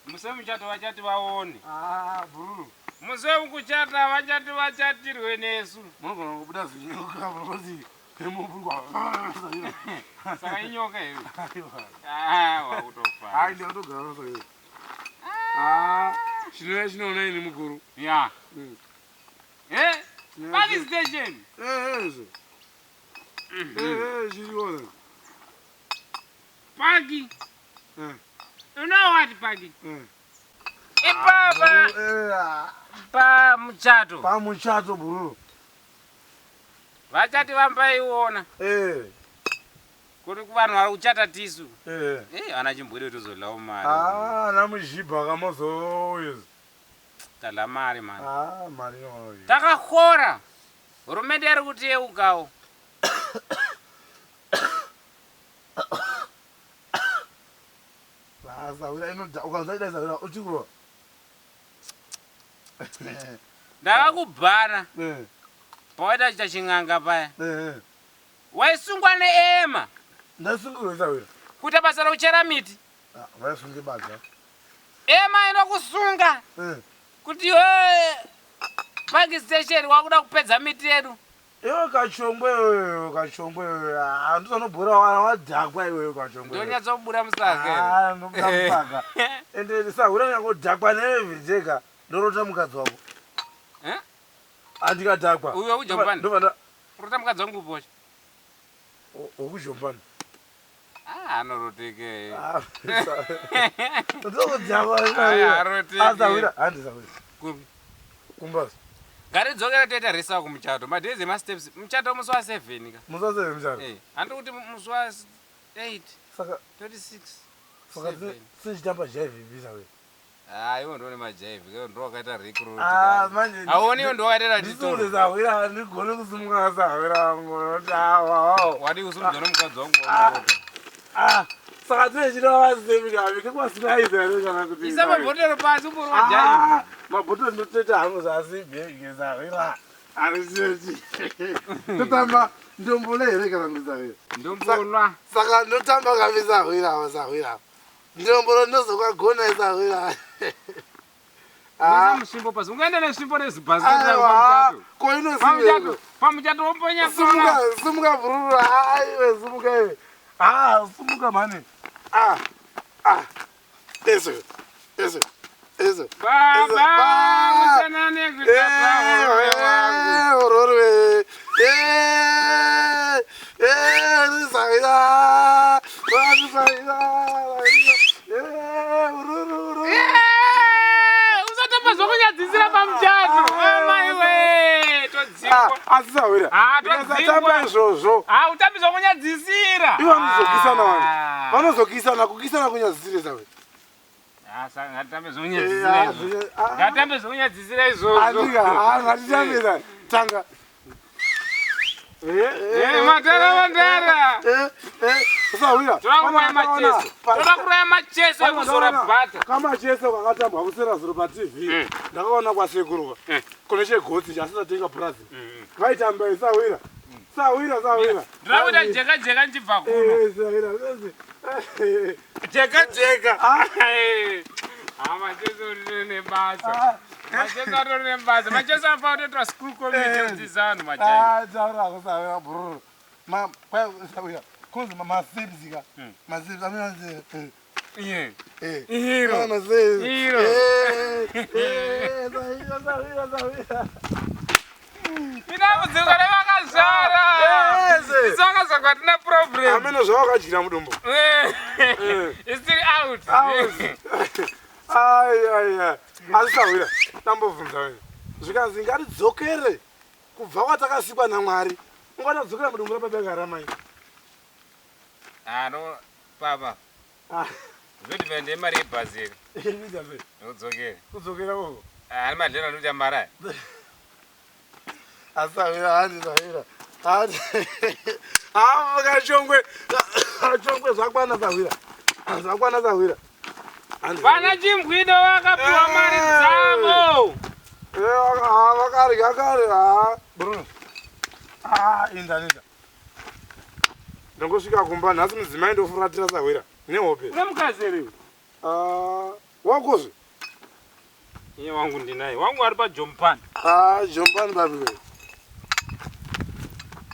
Musi wemuchato vachati vaone. Ah, bhururu. Musi wekuchata vachati vachatirwe nesu. Munogona kubuda zinyoka munoti nemupurwa. Saka inyoka here? Aiwa. Ah, wakutofa. Ai, ndakatogara sahwira. Ah, chinouya chinoona ini mukuru. Ya. Eh? Parking station. Eh, eh. Eh, eh, chiriona. Paki. Eh. You know what, Paki? Eh. Ipapa. Pamuchato. Pamuchato bhururu. Vachati vambaiona. Eh. Kuti kuvanhu vari kuchata tisu. Eh. Eh, ana chimbwiri tozodlawo mari. Ah, ana muzhibha kamozouya. Tadla mari mani. Ah, mari inoona. Takakora. Hurumende iri kutiyeukawo. Ah, sahwira inoda ukazaida sahwira uchikurwa. Ndakakubhana. Eh. Pawaita chita ching'anga paya. Eh. Waisungwa neema. Ndasungirwa sahwira. Kuita basa rekuchera miti. Ah, vaisunge badza. Ema inokusunga. Eh. Kuti iwe parking station wakuda kupedza miti yedu. Iwe kachongwe iwewe kachongwe iwewe. Ah, ndozanobhura wana wadhakwa iwewe kachongwe. Ndonyatsobuda musaka. Ah, ndobuda musaka. Ende sahwira nyangodhakwa nevevidheka ndorota mukadzi wako. Eh? Andikadhakwa. Uyo wekujombani? Ndobva Kurota mukadzi wangu upocha. wekujombani. Ah, anoroteke. Ah, Ndokudhakwa. Aya, aroteke. Ah, sahwira, handi sahwira. Kupi? Kumbazo. Ngatidzokere toita resa kumuchato. Madays emasteps. Muchato musi wa7 ka. Musi wa7 muchato. Eh, handi kuti musi wa8. Saka 26. Saka tichitamba jive bisa we. Ah, iwo ndione majive. Iwo ndiwo wakaita recruit. Ah, manje. Aoni iwo ndiwo wakaita Ndisumuke sahwira, ndigone kusumuka sahwira wangu. Ndoti awa awa. Wadi kusumudza nomukadzi wangu waunoroota. Ah, saka tine chino vasemika vike kwasinaiza here kana kuti. Isa mabhotoro pasi umbori Ah, wajive. mabhotoro ndotoita hangu zasi bhegi sahwira. Arisiyoti. Totamba ndombole here kana kuti sahwira. Ndombolwa. Saka ndotamba kabisa sahwira awa sahwira. Ndombolo ndozokagona sahwira. Unoisa musvimbo pasi. Ungaenda nesvimbo nezibhasiketi rako Aiwa, pamuchato. ko inosimba Pamuchato, pamuchato wombonya Sumuka, sumuka bhururu. Ah, iwe sumuka iwe. Ah, sumuka mhani. Ah. Ah. Eso. Eso. Eso. Baba, musanane kuchata murume wangu. Ururwe. Eh. Eh, risahwira. Risahwira. Eh, ururu ururu. Usatamba zvokunyadzisira pamuchato. Amai we, todzingwa. Asi sahwira. Ah, Ndikasatamba todzingwa. izvozvo. Ah, utambi zvokunyadzisira. Ivo vanozokisana vanhu. Vanozokisana, kukisana kunyadzisire sahwira. Ah, saka ngatitambe zvokunyadzisira Eh, izvozvo. ah, Ngatitambe zvokunyadzisira izvozvo. Andika, ah, ngatitambe sahwira. Tanga. Eh, matara mandara. Sahwira. Toda kuraya macheso. Toda kuraya macheso ekuzora bhata. Kamacheso kakatambwa kusera zuro paTV. Ndakaona kwasekuru. Kune chegotsi chasindatenga purazi. Vaitamba sahwira. Sahwira, sahwira. Ndoda kuita jeka jeka ndichibva kuno. Eh, sahwira. Jeka jeka. Ah, macheso ritori nebasa. Macheso atori nebasa. Macheso apa utoitwa school committee kudzidzisa vanhu majayi. Ah, taura hako sahwira bhururu. Ma kwa sahwira. Kunzi masebzi ka. Masebzi amene anzi. Iye. Eh. Iro. Ah, masebzi. Iro. Eh. Eh, sahwira, sahwira, sahwira. Inambudziko revakazvara. Isu vakazvarwa hatina problem. Amene zvawakadyira mudumbu. It's still out. Ai, ai, ai. Asi sahwira, tambobvunza wena. Zvikanzi ngatidzokere kubva kwatakasikwa naMwari. Ungatadzokera mudumbu rababa karamai. Ah, no, papa. Ah. Zvodipende nemari yebhazi here. Inoita sei? Udzokere. Kudzokera koko. Ah, ani madlero anoita mari aya. Asahwira handi sahwira. Handi. Ah, kachongwe. Kachongwe zvakwana sahwira. Zvakwana sahwira. Vana Chimbwido vakapiwa mari dzavo. Eh, vakarya kare. Ah, Bruno. Ah, inda inda. Ndangosvika kumba nhasi mudzimai ndofuratira sahwira nehope. Une mukadzi here iwe? Ah, wakozve? Iye wangu ndinaye. Wangu ari paJompani. Ah, Jompani papi wewe?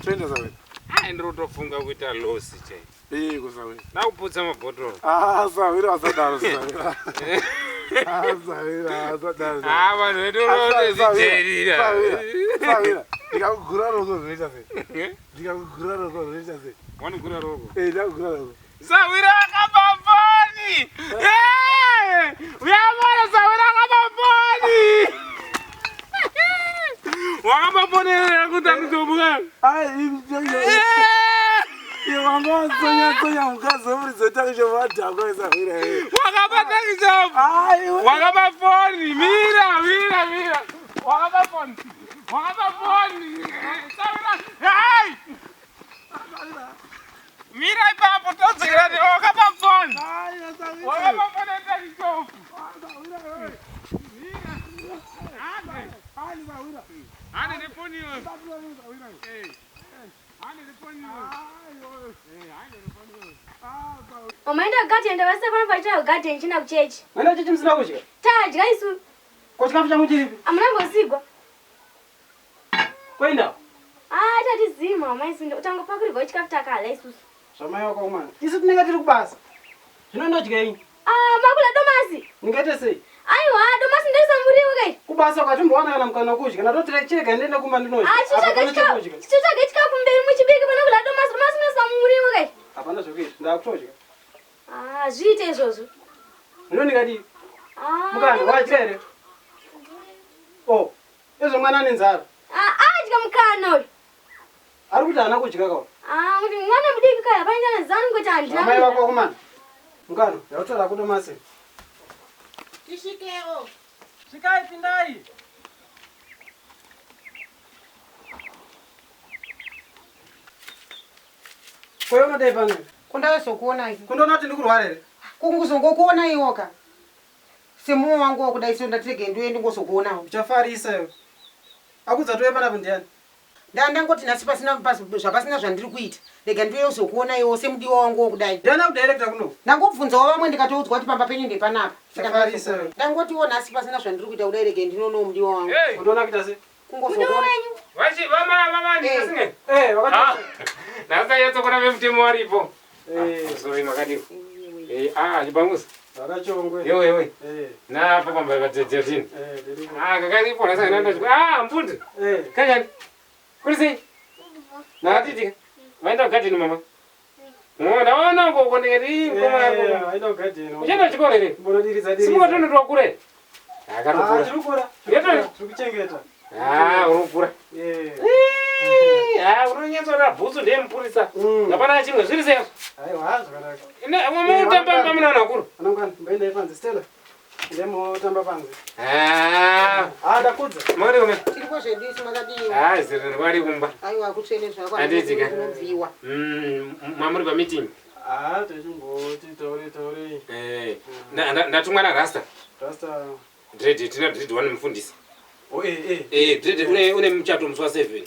Toenda sahwira. Ah, ndiri kutofunga kuita loss chai. Eh, kusahwira. Ndakuputsa mabhotoro. Ah, sahwira asadaro sahwira. Ah, sahwira asadaro. Ah, vanhu vedu vanozvijairira. Sahwira. Sahwira. Ndikakugura roko zvinoita sei? Ndikakugura roko zvinoita sei? Wanigura roko. Eh, ndakugura roko. Sahwira akabamboni! Eh! Uyabona sahwira akabamboni! Wakabambonerera kuti akuzobuka. Ai, iwe wanga watsonya tsonya mukadzi wemuridzi wetakishopu wadhakwa sahwira. Wakaba takishopu. Wakaba foni. Mira, mira, mira. Wakaba foni. Wakaba foni. Sahwira. Hey! Mira ipapo todzokera ne wakaba foni. Wakaba foni takishopu. Hande nefoni iyoyo. Eh. Hande nefoni iyoyo. Eh, hande nefoni iyoyo. Umaenda kugadheni ndavasiya pano paitira kugadheni china kuchechi. Maenda kuchechi musina kudya? Tadya isu. Ko chikafu changu chiripi? Hamuna mbosigwa. Koenda. Ah, tatizima mama isu utangopakurirwa chikafu takadya isusu. Zvamai wako mwana. Isu tinenge tiri kubasa. Zvino ndodyei? Ah, makula domasi. Ndingaite sei? Aiwa, domasi ndoisa muriwo kai. Kubasa ukatimbowana kana mukana wekudya. Ndatoti chirega ndiende kumba ndinodya. Ah, Apa chitsvaga pane chikafu. chekudya. Chitsvaga chikafu mberi muchibike pano kula domasi, domasi ndoisa muriwo kai. Hapana zvekuita. Ndakutodya. Ah, zviite izvozvo. Zvino ndingadii? Ah. Mukana wadya here? Oh, izvo mwana ane nzara. Ah, adya mukana uyu. Ari kuti haana kudya kawo. Ah, kuti mwana mudiki kai hapana chana zanu kuti handina. Amai vako kumana. Mukana, ndautora kudomasi. Tisvikewo. Svikai pindai. Koyo unodei pano? Kundazokuona Kundoona kuti ndikurwara here? Kungozongokuona iwoka. Semuwo wangu wakudai so ndatirege ndiuye ndingozokuonawo. Uchafarisa iwe. Akudza touya panapo ndiani? Ndangoti nhasi pasina zvapasina zvandiri kuita. Rega ndiuye uzokuona iwo semudiwa wangu wakudai. Ndiani akudirector kuno? Ndangobvunzawo vamwe ndikatoudzwa kuti pamba penyu ndepanapa. Saka Uchafarisa iwe. Ndangotiwo nhasi pasina zvandiri kuita kudai rege ndinoonawo mudiwa wangu. Hey! Kundoona kuita sei? Kungozokuona. Vachi vama vama ndikasinge. Eh, wakati. Ah. Ndakanyatsokuona vemutemo varipo. Eh, sorry makadiko. Eh, ah, chibangusa. Vakachongwe. Yewe yewe. Eh. Napa pamba patedzetini. Eh, ndiripo. Ah, kakaripo nasa nanda chiko. Ah, mbundi. Eh. Kanjani? Kuri sei? Nakatitika. Vaenda kugadheni mama. Oh, ndaona ngoko ndikati ngoma yako. Eh, aenda kugadheni. Uchaenda kuchikoro here? Mbonodiridza diridza. Simuka kure. Ah, Akatokura. tiri kukura. Yeto. Tiri kuchengeta. Ah, unokura. Eh. Ah, unonyatsoona bhutsu ndeyemupurisa. Hapana chimwe zviri sei? Aiwa, zvakanaka. Ine mutamba pamuna vanhu vakuru. Anongwana, mboendai panze Stella. Ndemotamba panze. Ah. Ah, ndakudza. Makadii kumba? Tiriko zvedu isu makadii. Ah, zero ndwari kumba. Aiwa kutsvene zvako. Handitika. Kunobviwa. Mamuri pa meeting. Ah, tichimboti taure taure. Eh. Ndatumwa na Rasta. Rasta. Dread tina dread one mufundisi. Oh, eh eh. Eh, dread une muchato musi wa 7.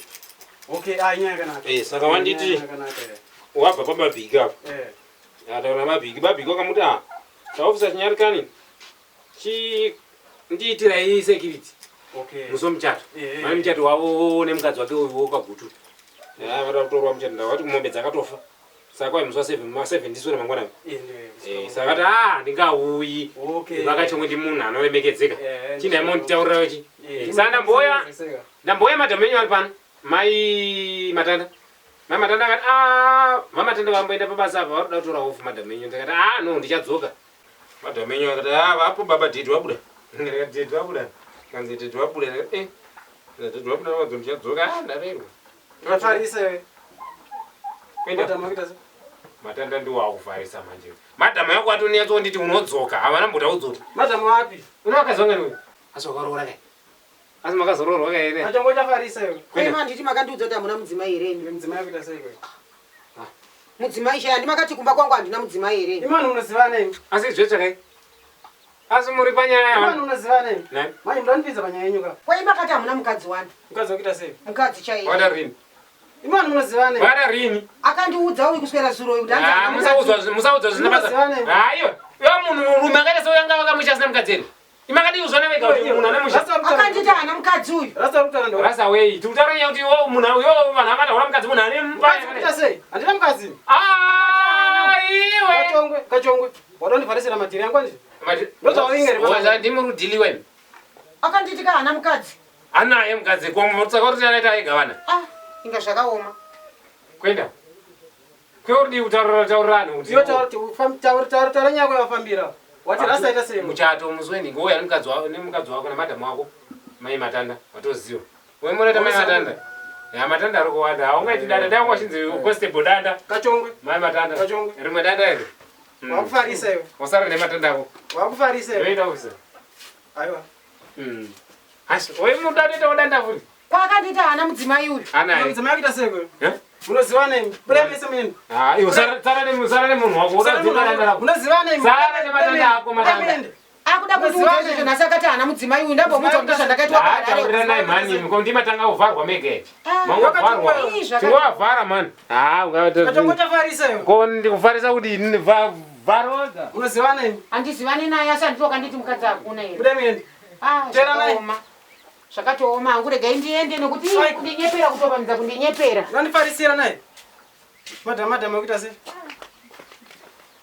Okay, ah, inyaya yakanaka. Eh, saka wanditi Inyaya yakanaka. eh. wabva pamabhiki apo. Eh. Ataura mabhiki, mabhiki wakamuti ah. Taofisa chinyarikani. Chi ndiitirai security. Okay. Musi wemuchato. Eh, eh. Mai muchato wavo nemukadzi wake uyu wekagutu. Ah, vada kutorwa muchato ndakati mombe dzakatofa. Saka kwai musi wa 7, ma 7 ndiswera mangwana. Eh, ndiwe. Eh, saka vati ah ndingauyi. Okay. Vakachongwe ndi munhu anoremekedzeka. Eh, Chindaimonitaurira chi. Eh, Saka ndamboya Seka. ndamboya madhamu enyu ari pano. Mai Matanda. Mai Matanda akati ah vaMatanda vamboenda pabasa apa vari kuda kutora ofu madhamu enyu. Ndikati ah no ndichadzoka. Madhamu enyu akati ah vapo baba dhedhi wabuda. Ndikati dhedhi wabuda. Kanzi dhedhi wabuda. Ndikati eh. Dhedhi wabuda wadzo ndichadzoka ah ndarerwa. Uchafarisa iwe. Kuenda. Madhamu akuita sei? Matanda ndiwo akuvharisa manje. Madhamu yako atonyatso nditi unodzoka havana mbuda udzoke. Madhamu api? Una vakadzi vangani wewe? Asi wakaroora kai? Asi makazoroorwa ka here? Kachongwe uchafarisa iwe. Kwema handiti makandiudza kuti hamuna mudzimai here imi? Mudzimai akuita sei iwe? Mudzimai chai handi makati kumba kwangu handina mudzimai here imi? Imani munozivana imi. Asi zvetsvakai. Asi muri panyaya Imani munozivana imi. Nani? Mai munondipinza panyaya yenyu ka. Kwai makati hamuna mukadzi wani? Mukadzi wakuita sei? Mukadzi chaiye. Wada rini? Imani munozivana imi. Wada rini? Akandiudza uyu kuswera zuro uyu kuti hanzi Ah, hamuna mukadzi. musaudzwa musaudzwa zvisina basa. Hayo. Iwe munhu murume akaita seuyanga vakamusha asina mukadzi here? Imakadii kuzvana vega kuti munhu ane musha? Akanditi haana mukadzi uyu. Rasa wei. Tikutaura nyaya kuti iwe munhu iwe vanhu vakataura mukadzi munhu ane Mukadzi kuita sei? Handina mukadzi. Ah, iwe. Kachongwe, kachongwe. Wadondivharisira madhiri yangu anje. Ndozvawainga here Waza ndimurudhili wena. Akanditi ka haana mukadzi. Anaye mukadzi ko mutsaka kuti anaita ega vana. Ah, inga zvakaoma. Kuenda. Kweuridi kutaurira taurira anhu kuti. Iwe taura taura taura taura nyaya yako yawafambira. Wati rasa ita sei? Muchato musi wenhingi wouya nemukadzi wako nemukadzi wako namadhamu wako. Mai Matanda watoziwa. Wewe munoita mai Matanda. Ya Matanda ari kuwanda. Haungaiti danda dai wanga uchinzi constable danda. Kachongwe. Mai Matanda. Kachongwe. Rimwe danda iri. Wakufarisa iwe. Wasara nematanda ako. Wakufarisa iwe. Ndoita officer. Aiwa. Asi wewe munoda danda futi. Kwakanditi haana mudzimai uyu. Anaye. Mudzimai akuita sei iwe? Eh? Munozivana imi. Budai mese muende. Ah, iwe sara sara ne sara ne munhu wako. Sara Usadzinga danda rako. Munozivana imi. Sara nematanda ako matanda. Akuda kundiudza izvozvo nhasi akati haana mudzimai uyu ndambomuudza kuti zvandakaitwa Taurira naye mhani imi ko ndimatanga kuvharwa mega ichi. Mangovharwa. Ii, zvaka- Tingovavhara mani. Ah, ungati. Kachongwe uchafarisa iwe. Ko ndikufarisa kuti ini vharoga. Munozivana imi. Handizivani naye asi handiti wakanditi mukadzi hakuna here. Budai muende. Ah, Tera naye. zvakaoma. Zvakatooma hangu regai ndiende nekuti ii, kundinyepera kutopamidza kundinyepera. Unondifarisira naye. Madam madam akuita sei?